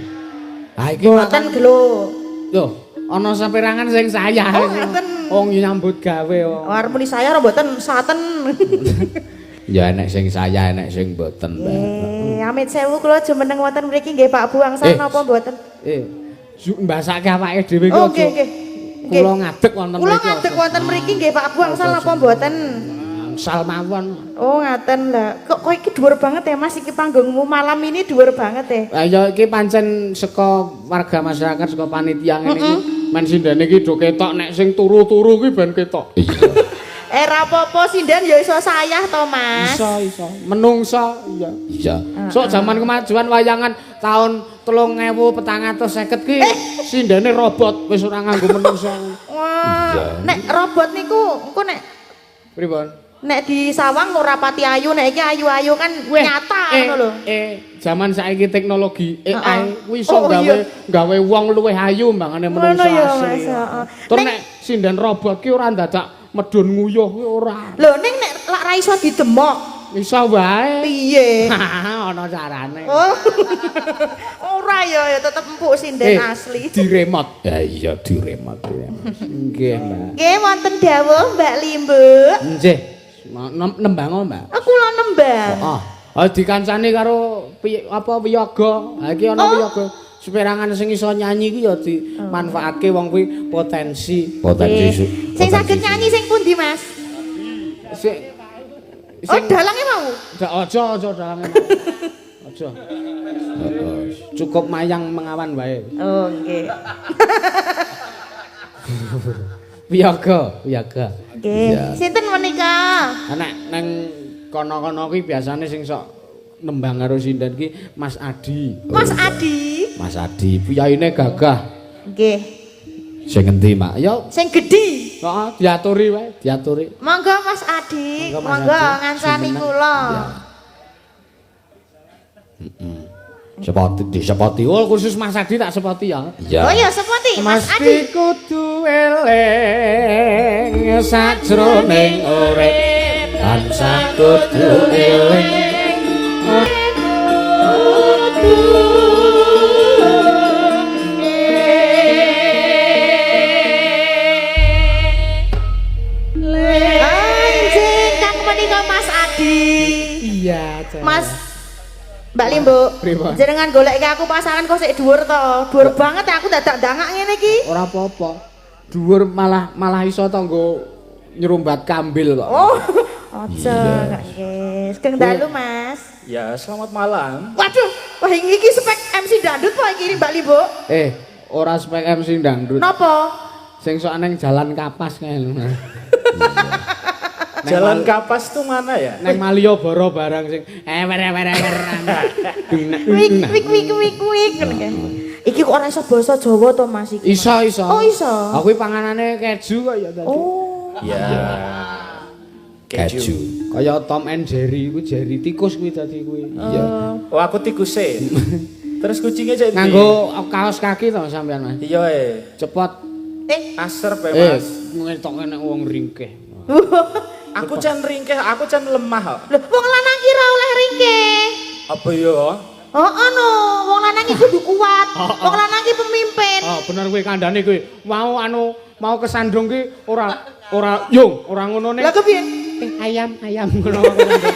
Ha iki mboten gelo. Lho, ana saperangan sing saya. Oh, ngaten. Wong nyambut gawe wong. Arep muni saya ora mboten saten. Ya enek sing saya, enek sing mboten, Mbak. Amit sewu kula jumeneng wonten mriki nggih Pak Bu angsal napa mboten? Mbasake awake dhewe iki. Nggih, nggih. Kula ngadeg wonten mriki. Kula ngadeg wonten mriki nggih Pak Bu angsal napa mboten? Angsal mawon. Oh, ngaten lah. Kok kok iki dhuwur banget ya Mas iki panggungmu malam ini dhuwur banget ya. Lah ya iki pancen saka warga masyarakat saka panitia ngene iki. Men sindene iki do ketok nek sing turu-turu ki ben ketok. Iya. Ra apa-apa sinden ya iso sayah to, Mas. Iso, iso. Menungso, iya. Iya. Sok jaman kemajuan wayangan tahun 2450 ki sindene robot wis ora nganggo menungso. Wah, nek robot niku engko nek pripun? Nek di sawang ora pati ayu, nek iki ayu-ayu kan nyata ngono lho. Jaman saiki teknologi AI kuwi iso gawe wong luwih ayu mbangane menungso asli. Tur nek sinden robot ki ora ndadak medun nguyuh kuwi ora. Lho ning nek lak ra iso didemok. Iso wae. Piye? Ana carane. Oh. Ora ya tetep empuk sinden asli. Diremot. Ya iya diremot. Nggih, Mbak. Nggih wonten dawuh Mbak Limbuk. Nggih. Nembang Mbak. Aku lho nembang. Heeh. Oh, dikancani karo apa wiyaga. Ha iki ana wiyaga. Seperangan sing iso nyanyi iki ya dimanfaatke wong kuwi potensi. Potensi. Sing saged nyanyi sing pundi, Mas? Sing oh, dalange mau. Aja aja dalange mau. Aja. Heeh. Cukup mayang mengawan wae. Oh, nggih. Wiyaga, wiyaga. Nggih. Sinten menika? Nek neng kono-kono kuwi biasane sing sok nembang karo sinden ki Mas Adi. Mas Adi. Mas Adi, piyaine gagah. Nggih. Sing endi, Mak? Ya sing gedhi. Heeh, diaturi wae, diaturi. Monggo Mas Adi, monggo ngancani kula. Heeh. Sepoti disepoti. Oh, khusus Mas Adi tak sepoti ya. Iya. Oh ya sepoti Mas Adi. Mesti kudu eling sajroning urip. Tansah kudu eling. Kudu Anjing kang menika Mas Adi. Iya, Mas Pripun? Jenengan goleke aku pasangan kok sik dhuwur to. Dhuwur banget aku dadak ndangak ngene iki. Ora apa-apa. Dhuwur malah malah iso to nggo nyerumbat kambil kok. Oh, aja kok nggih. Sugeng dalu, Mas. Ya, selamat malam. Waduh, wah iki spek MC dangdut po iki Mbak Limbo. Eh, ora spek MC dangdut. Napa? Sing sok neng Jalan Kapas kae lho. Jalan Kapas tuh mana ya? Neng Malioboro barang sing ewer ewer ewer. Wik wik wik wik wik ngono kae. Iki kok ora iso basa Jawa to, Mas iki? Iso iso. Oh, iso. Aku panganane keju kok ya tadi. Oh. Ya. Keju. Kaya Tom and Jerry iku Jerry tikus kuwi dadi kuwi. Iya. Oh, aku tikuse. Terus kucingnya jadi Nganggo kaos kaki to sampean, Mas? Iya, eh. Cepot. Eh, Aser pe, Eh, Mas. ngetok nek wong ringkih. Aku jan ringkeh, aku jan lemah kok. Lho, wong lanang ki ora oleh ringkeh. Apa ya? Oh, ono, wong lanang iki kudu kuat. Wong lanang ki pemimpin. Oh, bener kuwi kandhane kuwi. Mau anu, mau kesandung ki ora ora yung, ora ngono ning. Lah kepiye? Eh, ayam ayam ngono aku kesandung.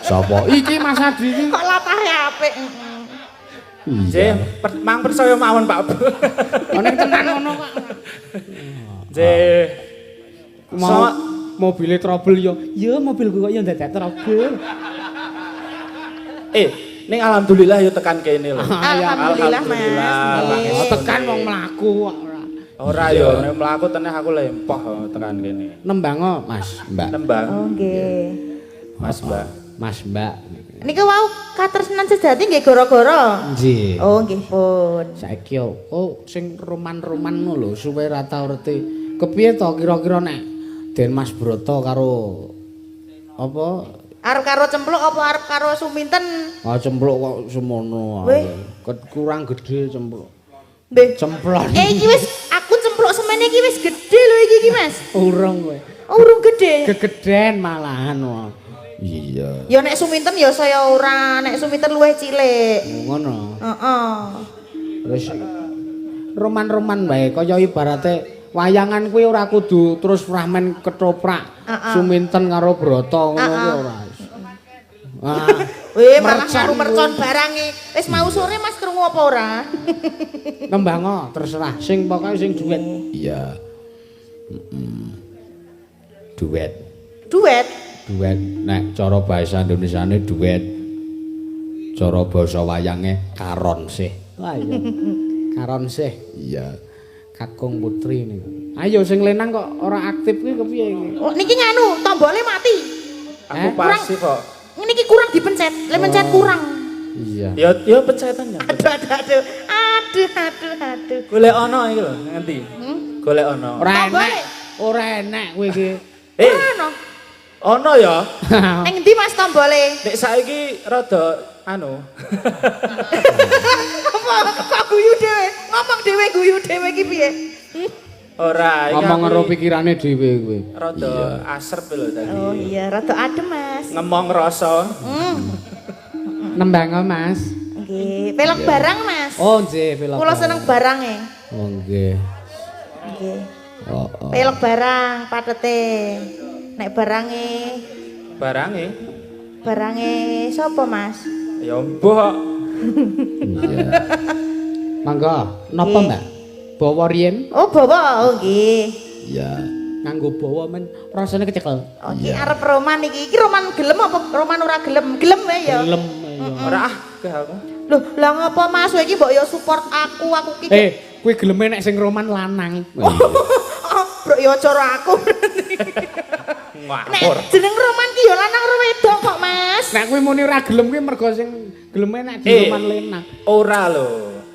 Sapa? Iki Mas Adi iki. Kok latahe apik. Nggih, mang percaya mawon, Pak. Oh, ning tenan ngono kok. Nggih. Mau mobile trouble yo. Ya mobilku kok ya ndadak trouble. Eh, ning alhamdulillah yo tekan kene lho. Alhamdulillah, Mas. Alhamdulillah, Nggih. Oh, tekan wong mlaku kok ora. Ora yo, nek mlaku teneh aku lempoh tekan kene. Nembango, Mas, Mbak. Nembang, Oh, nggih. Mas, Mbak. Mas, Mbak. Niku wau katresnan sejati nggih gara-gara. Nggih. Oh, nggih pun. Saiki yo, oh sing roman-roman ngono lho, suwe ra tau reti. Kepiye to kira-kira nek Den Mas Broto karo apa? Arep karo cempluk apa arep karo suminten? Ah cempluk kok semono Weh. ae. Kurang gede cempluk. Nggih. Cemplon. Eh iki wis aku cempluk semene iki wis gede lho iki iki, Mas. Urung kowe. Oh, urung gede. Gegeden malahan wae. Iya. Ya nek suminten ya saya ora, nek suminten luwih cilik. Ngono. Heeh. Terus roman-roman wae kaya ibarate wayangan kuwi ora kudu terus ramen ketoprak suminten karo Broto ngono kuwi ora. Ah, Weh, malah Mercon ngaru mercon barange. Wis mau sore Mas krungu apa ora? nembango terserah sing pokoke sing duet. Iya. Duet. Duet. Duet nek cara bahasa Indonesiane duet. Cara basa wayange karon sih. Wah iya. Karon sih. Iya. Kakung putri niku. Ayo sing lenang kok ora aktif kuwi kepiye iki? Oh, niki nganu, tombole mati. Aku Eh? pasif kok. Niki kurang dipencet, le mencet kurang. Iya. Ya ya pencetan ya. Aduh aduh aduh. Aduh aduh aduh. Golek ono iki lho, ngendi? Golek ono. Ora Tombole. enek. Ora enek kowe iki. Eh, Ora ono. ono ya. Ning endi Mas tombole? Nek saiki rada anu. Apa kok guyu dhewe? Ngomong dhewe guyu dhewe iki piye? Ora, iki Ngomong aku karo pikirane dhewe kowe. rada asrep lho tadi. Oh iya, rada adem Mas. Ngemong rasa. Nembango Mas. Nggih, pelok barang Mas. Oh nggih, pelok. Kula seneng barange. Oh nggih. Nggih. Oh, oh. Pelok barang patete. Nek barange, Barange. barange sapa Mas? Ya mbuh kok. Iya. Mangga, napa Mbak? Bawa riyen Oh, bawa. Oh nggih. Iya. nganggo bawa men rasane kecekel. Oh, iki arep roman iki. Iki roman gelem apa roman ora gelem? Gelem wae ya. Gelem. Ora ah, gak aku. Loh, lah ngopo Mas? Kowe iki mbok yo support aku, aku ki. Eh, kuwi geleme nek sing roman lanang. Oh, bro yo cara aku. Nek Ngawur. jeneng roman ki yo lanang ora wedok kok, Mas. Nek kuwi muni ora gelem kuwi mergo sing geleme nek di Eh. roman lanang. Ora lho.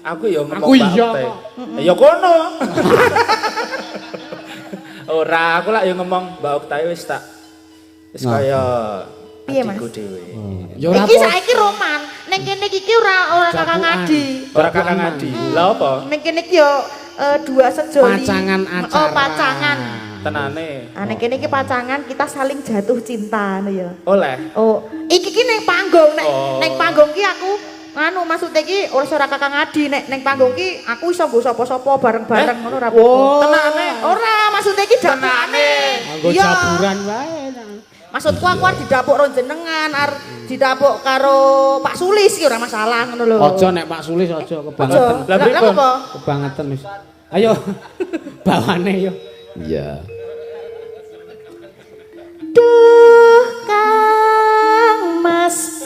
Aku ya ngomong Aku Mbak iya Okte. kok. Ya kono. Ora, aku lak ya ngomong Mbak Oktae wis tak wis Nah. kaya Piye, Mas? adikku dhewe. Ya ora Iki apa. saiki roman. Ning kene iki ora ora Kakang Jabukan. Adi. Ora Kakang Adi. Lah apa? Ning kene iki yo dua sejoli. Pacangan acara. Oh, pacangan. Tenane. Ah, ning kene iki pacangan kita saling jatuh cinta ngono ya. Oleh. Oh, iki ki ning panggung nek Oh. ning panggung ki aku nganu maksudnya ki ora ora Kakang Adi nek ning panggung ki aku iso nggo sapa-sapa bareng-bareng ngono ora apa-apa. Tenane. Ora, maksudnya ki dapurane. Nganggo Iya. jaburan wae. Maksudku aku arep didapuk karo jenengan, arep didapuk karo Pak Sulis iki ora masalah ngono lho. Aja nek Pak Sulis aja kebangetan. Lah Lah, apa? Kebangetan wis. Ayo. Bawane yo. Iya. Duh Kang Mas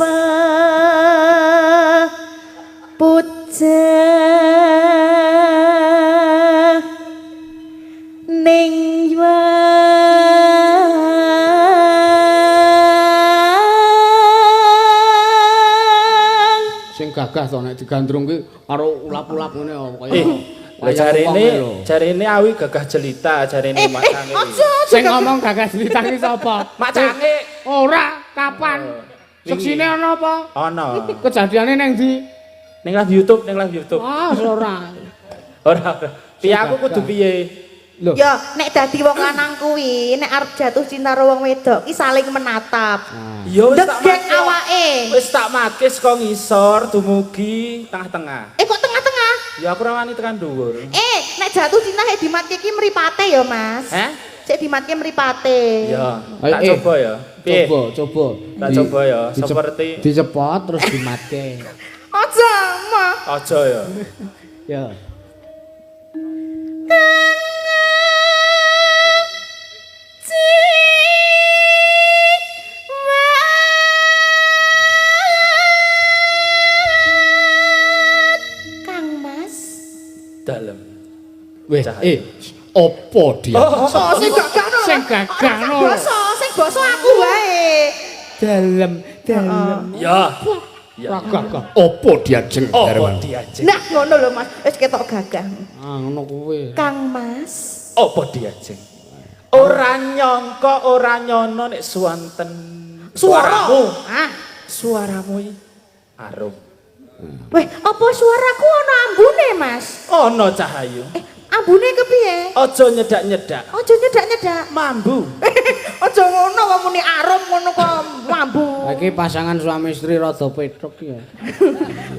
Puja ning yuang. Sing gagah to nek digandrung ki karo ulap-ulap ngene kaya. Lah jarine awi gagah jelita, jarine Mak Cange. Aja Sing ngomong gagah jelita ki sapa? Mak Cange. Ora, kapan? Seksine ana apa? Ana. Kejadiane ning ndi? Ning live YouTube, ning live YouTube. Ah, ora. Ora. Piye aku kudu piye? Lho. Ya, nek dadi wong lanang kuwi, nek arep jatuh cinta karo wong wedok ki saling menatap. Ya wis tak Degek awake. Wis tak make saka ngisor dumugi tengah-tengah. Eh kok tengah-tengah? Ya aku ora wani tekan dhuwur. Eh, nek jatuh cinta hek dimatke ki mripate ya, Mas. Heh? Cek dimatke mripate. Ya, tak coba ya. Piye? Coba, coba. Tak coba ya, seperti dicepot terus dimatke. Aja, Mas. Aja ya. Ya. Kang Mas. Dalem. Weh, opo dia? Oh, sing gagah no. Sing gagah no. Basa, sing basa aku wae. Dalem, dalem. Ya. Ora gagah. Opo diajeng Opo Herman? diajeng? Nah, ngono lho Mas. Wis ketok gagah. Ah, ngono kuwi. Kang Mas. Opo diajeng? Ora nyangka, ora nyono nek suwanten Suara. suaramu. Ah. Suaramu iki arum. Weh, apa suaraku ana ambune, Mas? Ana cahayu. Eh, ambune kepiye? Aja nyedak-nyedak. Aja nyedak-nyedak. Mambu. Aja ngono kok muni arum ngono kok mambu. Iki pasangan suami istri rada petruk ya.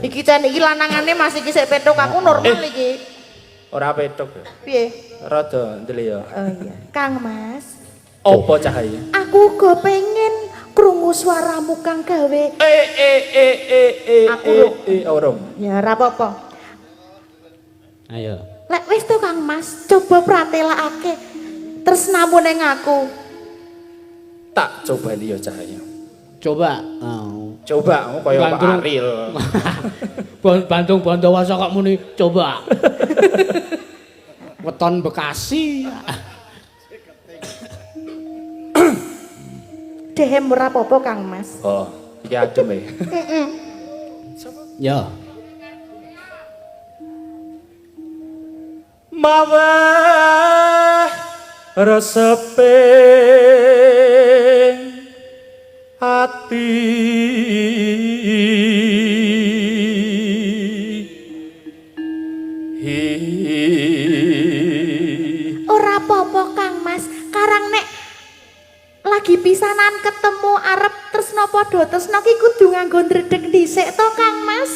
Iki jan iki lanangane Mas iki sik petruk aku normal iki. Ora petruk ya. Piye? Rada ndele ya. Oh iya. Kang Mas, Apa cahayu? aku uga pengen krungu suaramu kang gawe. Eh eh eh eh eh Aku eh lho. eh orong. Ya ora apa-apa. Ayo. Lek wis to Kang Mas, coba pratelakake tresnamu ning aku. Tak coba liya cahayu. Coba. Oh. Coba aku kaya Pak Aril. Bandung Bondowoso kok muni coba. Weton Bekasi. Dehem ora apa-apa Kang Mas. Oh, iki adem e. Heeh. Ya. Maweh resepe ati Ora apa-apa Kang Mas, karang nek lagi pisanan ketemu arep tresna padha tresna ki kudu nganggo ndredeg dhisik to Kang Mas.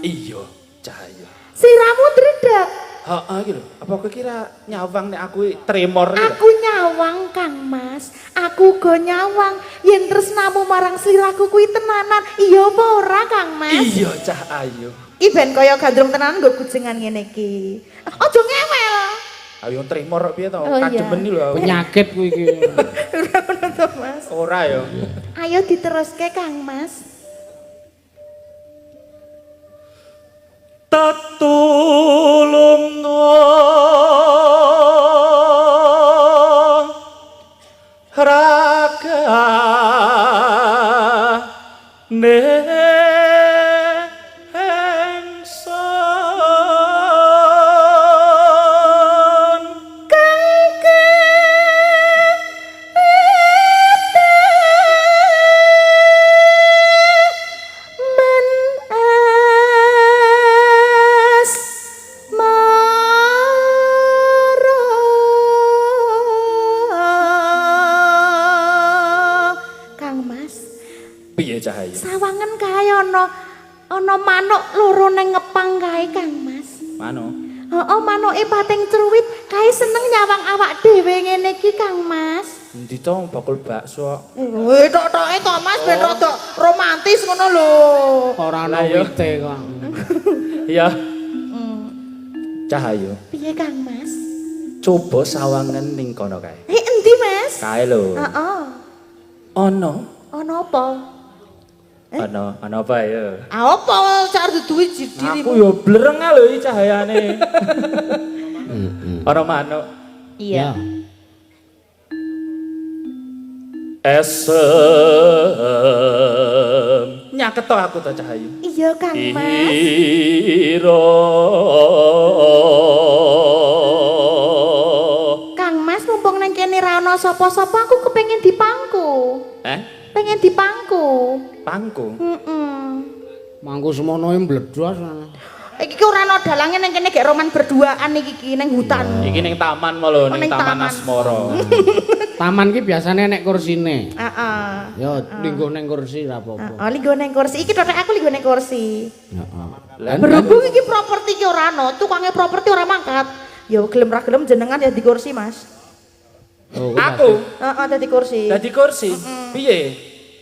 Iya, cahaya. Siramu ndredeg. Heeh iki lho. Apa kowe kira nyawang nek aku tremor iki lho? Aku nyawang Kang Mas, aku uga nyawang yen tresnamu marang sliraku kuwi tenanan. Iya apa ora Kang Mas? Iya, cah ayu. Iki ben kaya gandrung tenanan nggo kujengan ngene iki. Aja ngewel. Ayo tremor kok piye to? Oh, iya. Kademen iki lho. aku. Penyakit kuwi iki. Ora ngono to Mas. Ora ya. Ayo diteruske Kang Mas. Tetulung raga nengson Men as mara Kang Mas piye cahaya sawangen kae ana ana manuk loro ning ngepang kae Kang Mas. Mano Heeh, manuke pating truwit kae seneng nyawang awak dhewe ngene iki Kang Mas. Endi to bakul bakso? Tok-toke to Mas ben rada romantis ngono lho. Ora ana wite kok. Iya. Cahayu. Piye Kang Mas? Coba sawangen ning kono kae. Endi Mas? Kae lho. Heeh. Ana. Ana apa? Ana, ana apa ya? Ah apa cak duduhi dirimu? Aku yo blereng lho iki cahayane. Ana manuk. Iya. Esem. Nyaket to aku to Cahayu. Iya Kang Mas. Ira. Kang Mas mumpung nang kene ra ana sapa-sapa aku kepengin dipangku. Eh? Pengen dipangku. Pangku? Heeh. Mangku semono e mbledos. Iki ki ora ana dalange ning kene gek roman berduaan iki ki ning hutan. Iki ning taman lho, ning Taman Asmara. Taman ki biasane nek kursine. Heeh. Ya lingguh ning kursi ra apa-apa. Heeh, lingguh ning kursi. Iki totek aku lingguh ning kursi. Heeh. Berhubung iki properti ki ora ana, tukange properti ora mangkat. Ya gelem ra gelem jenengan dadi kursi, Mas. Oh, aku. Heeh, dadi kursi. Dadi kursi. Piye?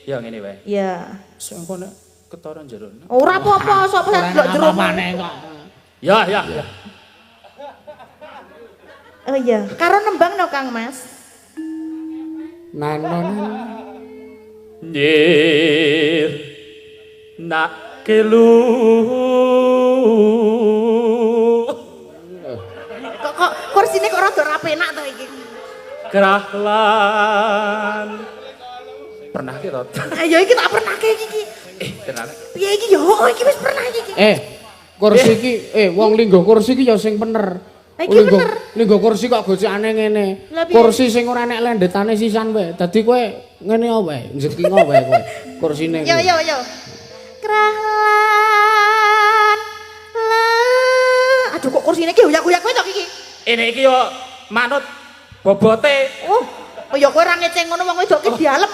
Ya ngene wae. Iya. Sing engko nek ketara jero. Ora apa-apa, sapa sing delok jero. Apa-apane kok. Ya, ya, ya. Oh iya, karo nembang no Kang Mas. Nanon. Nyir nak kelu. Kok kursine kok rada ra penak to iki. Krahlan. Pernah ki to? Ayo iki tak pernahke iki. Tenan. Piye iki ya? Oh, iki wis pernah iki. Kursi iki wong lingguh kursi iki ya sing bener. Iki bener. Lingguh kursi kok gocekane ngene. Kursi sing ora enek lendetane sisan wae. Dadi kowe ngene wae, njekingo wae kowe kursine. Yo yo yo. Krahlan. La. Aduh kok kursine iki hoyak-hoyak kowe to iki. Ini iki yo manut bobote. Oh, ya kowe ora ngeceng ngono wong wedok ki dialem.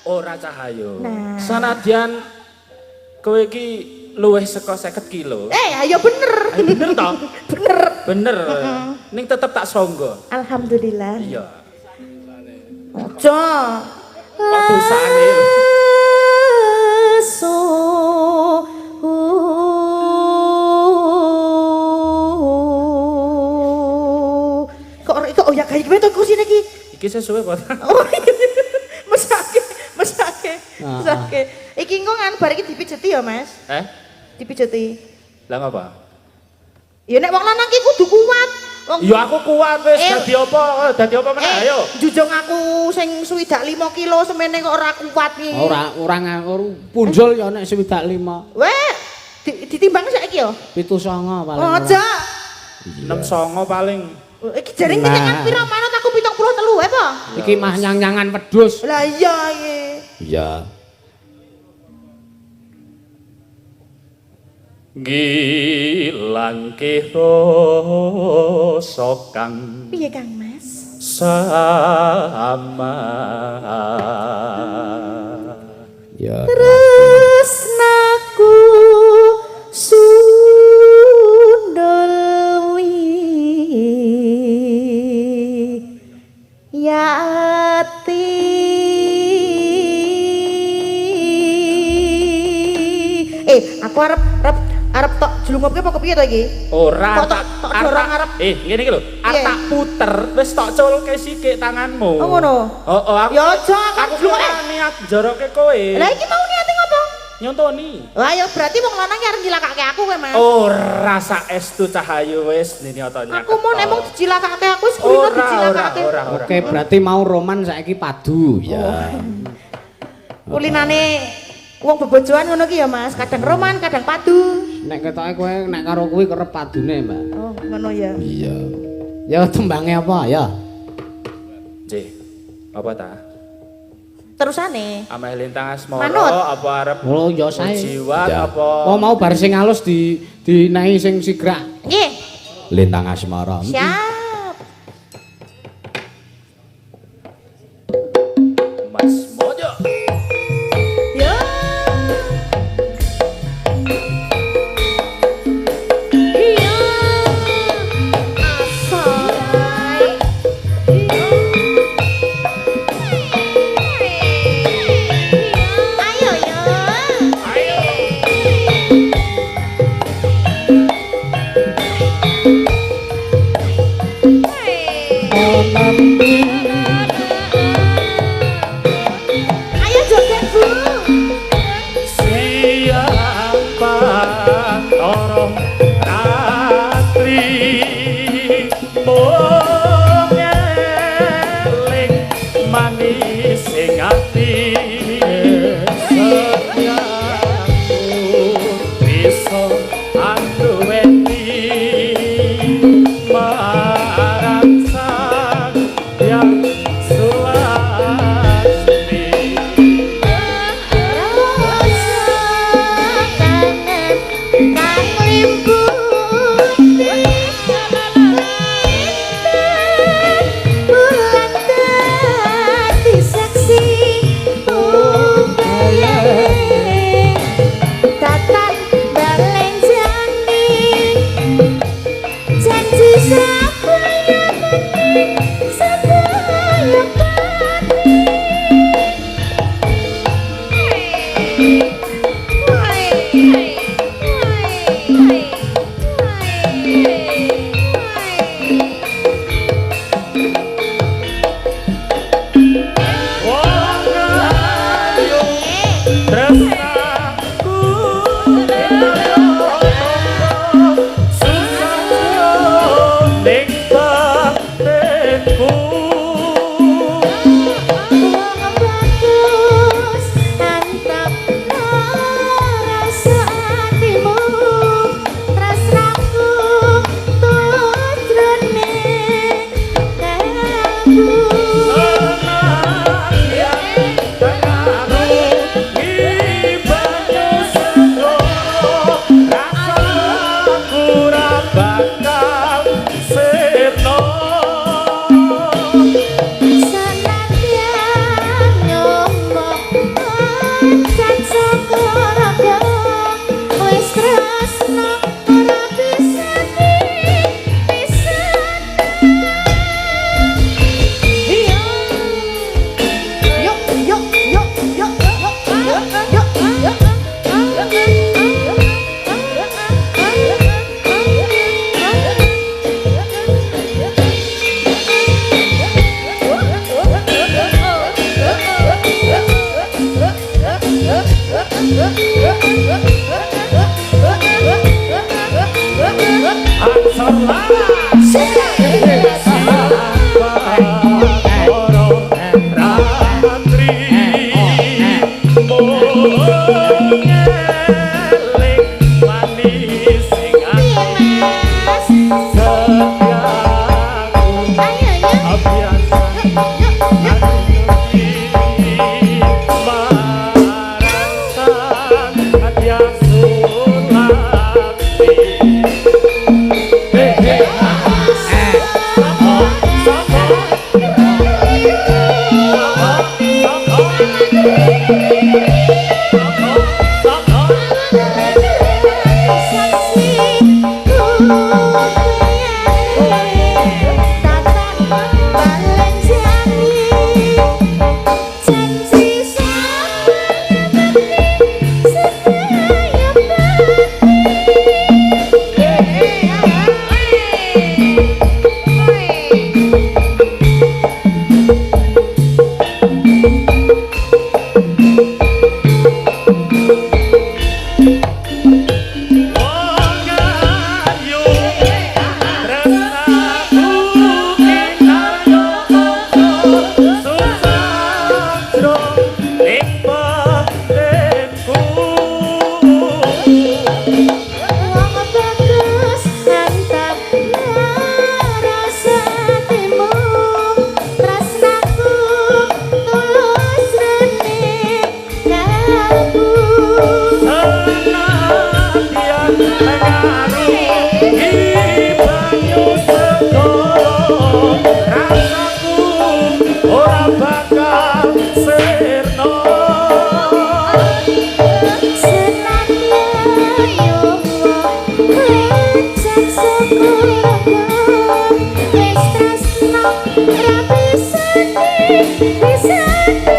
Ora Cahayu. Nah. Sanadyan kowe iki luwih saka 50 kilo. Ayo bener. Ayo bener to? Bener. Bener. Ning tetep tak sangga. Alhamdulillah. Iya. Aja. Kok dosane. Kok kok oh ya kayak gimana to kursine iki? Iki sesuwe kok. Oh. Mesake. Mesake. Iki engko ngan bar iki dipijeti ya, Mas? Dipijeti. Lah ngapa? Ya nek wong lanang ki kudu kuat. Wong ya aku kuat wis dadi apa? Dadi apa meneh ayo. Jujung aku sing 65 kilo semene kok ora kuat iki. Ora ora punjul ya nek 65. Weh, ditimbang saiki ya? 79 paling. Aja. 69 paling. Iki jaring tingan pira manut aku 73 apa? Iki mah nyang-nyangan wedhus. Lah iya iki. Iya. Ngilangke rasa kang piye Kang Mas? Sama. Ya. Tresnaku sundul yati. Aku arep tok jlungupke apa kepiye to iki? Ora, tok dorong arep. Ngene iki lho. Arep tak puter wis tok culke sikik tanganmu. Oh ngono. Heeh, aku. Ya aja aku niat njoroke kowe. Lah iki mau niate ngopo? Nyontoni. Lah ya berarti wong lanang arep nyilakake aku kowe, Mas. Ora saestu Cahayu wis nini otonya. Aku mau emang dicilakake aku wis kulino dicilakake. Oke, berarti mau roman saiki padu ya. Kulinane wong bebojoan ngono ki ya, Mas. Kadang roman, kadang padu. Nek ketoke kowe nek karo kuwi kerep padune, Mbak. Oh, ngono ya. Iya. Ya tembange apa ya? Nggih. Apa ta? Terusane. Ameh lintang asmara apa arep? Oh, ya sae. Jiwat apa? Oh, mau bar sing alus di dinahi sing sigrak. Nggih. Lintang asmara. Siap. Mas Mojo. Ya. Iya. Asal. bakal sirna. Senadyan nyomo pecat saka raga, wis tresno ora bisa dipisahno. Iya. Yo yo yo yo yo yo yo. Ansor ratri mung eling manis sing ati Mas, setiaku ayo ayo. biasa Yuk, yuk. Wong bagus antap rasatimu, tresnaku tulus rene kalbu. Ora bakal sirna. Senadyan yo pecat saka raga, wis tresno ra bisa dipisahno.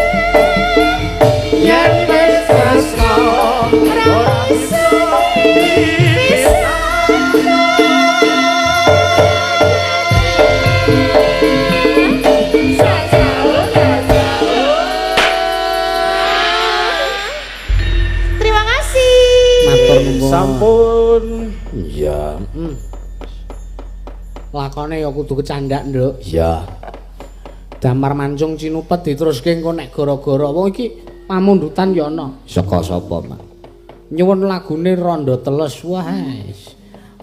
Yen wis tresno Ora bisa dipisahno. Terima kasih. Matur nuwun. Sampun. Iya. Lakone ya kudu kecandak, Nduk. Iya. Damar mancung cinupet diteruske engko nek gara-gara wong iki pamundutan ya ana. Saka sapa, Mak? Nyuwun lagune Rondo Teles. Wah.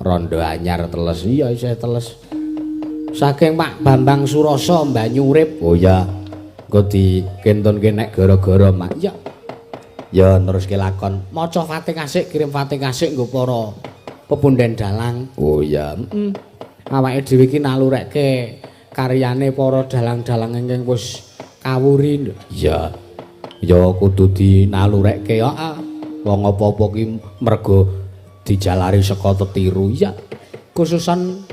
Rondo anyar teles. Iya isih teles. Saking Pak Bambang Surasa Banyurip. Oh iya. Engko dikentonke nek gara-gara, Mak. Iya. Ya neruske lakon. Maca Fatihah sik, kirim Fatihah sik nggo para pepunden dalang. Oh iya. Awake dhewe iki nalurekke karyane para dalang-dalang ingkang wis kawuri, Nduk. Iya. Ya kudu dinalurekke ya. Ah. Wong apa-apa ki mergo dijalari saka tetiru. Iya. Khususan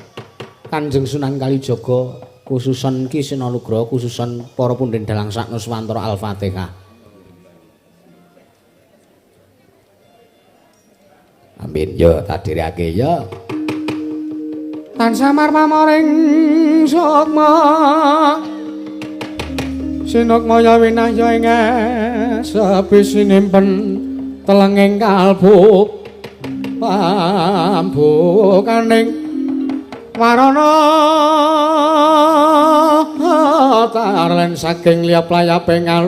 Kanjeng Sunan Kalijaga, khususan Ki Sinanugraha, khususan para punden dalang sak Nuswantara. Al-Fatihah. Amin. Ya tadirake ya. Tansah marmamoring sukma sinukmaya winahya ing sepi sinimpen telenging kalbu pambukaning warana tarlen saking liyap layaping.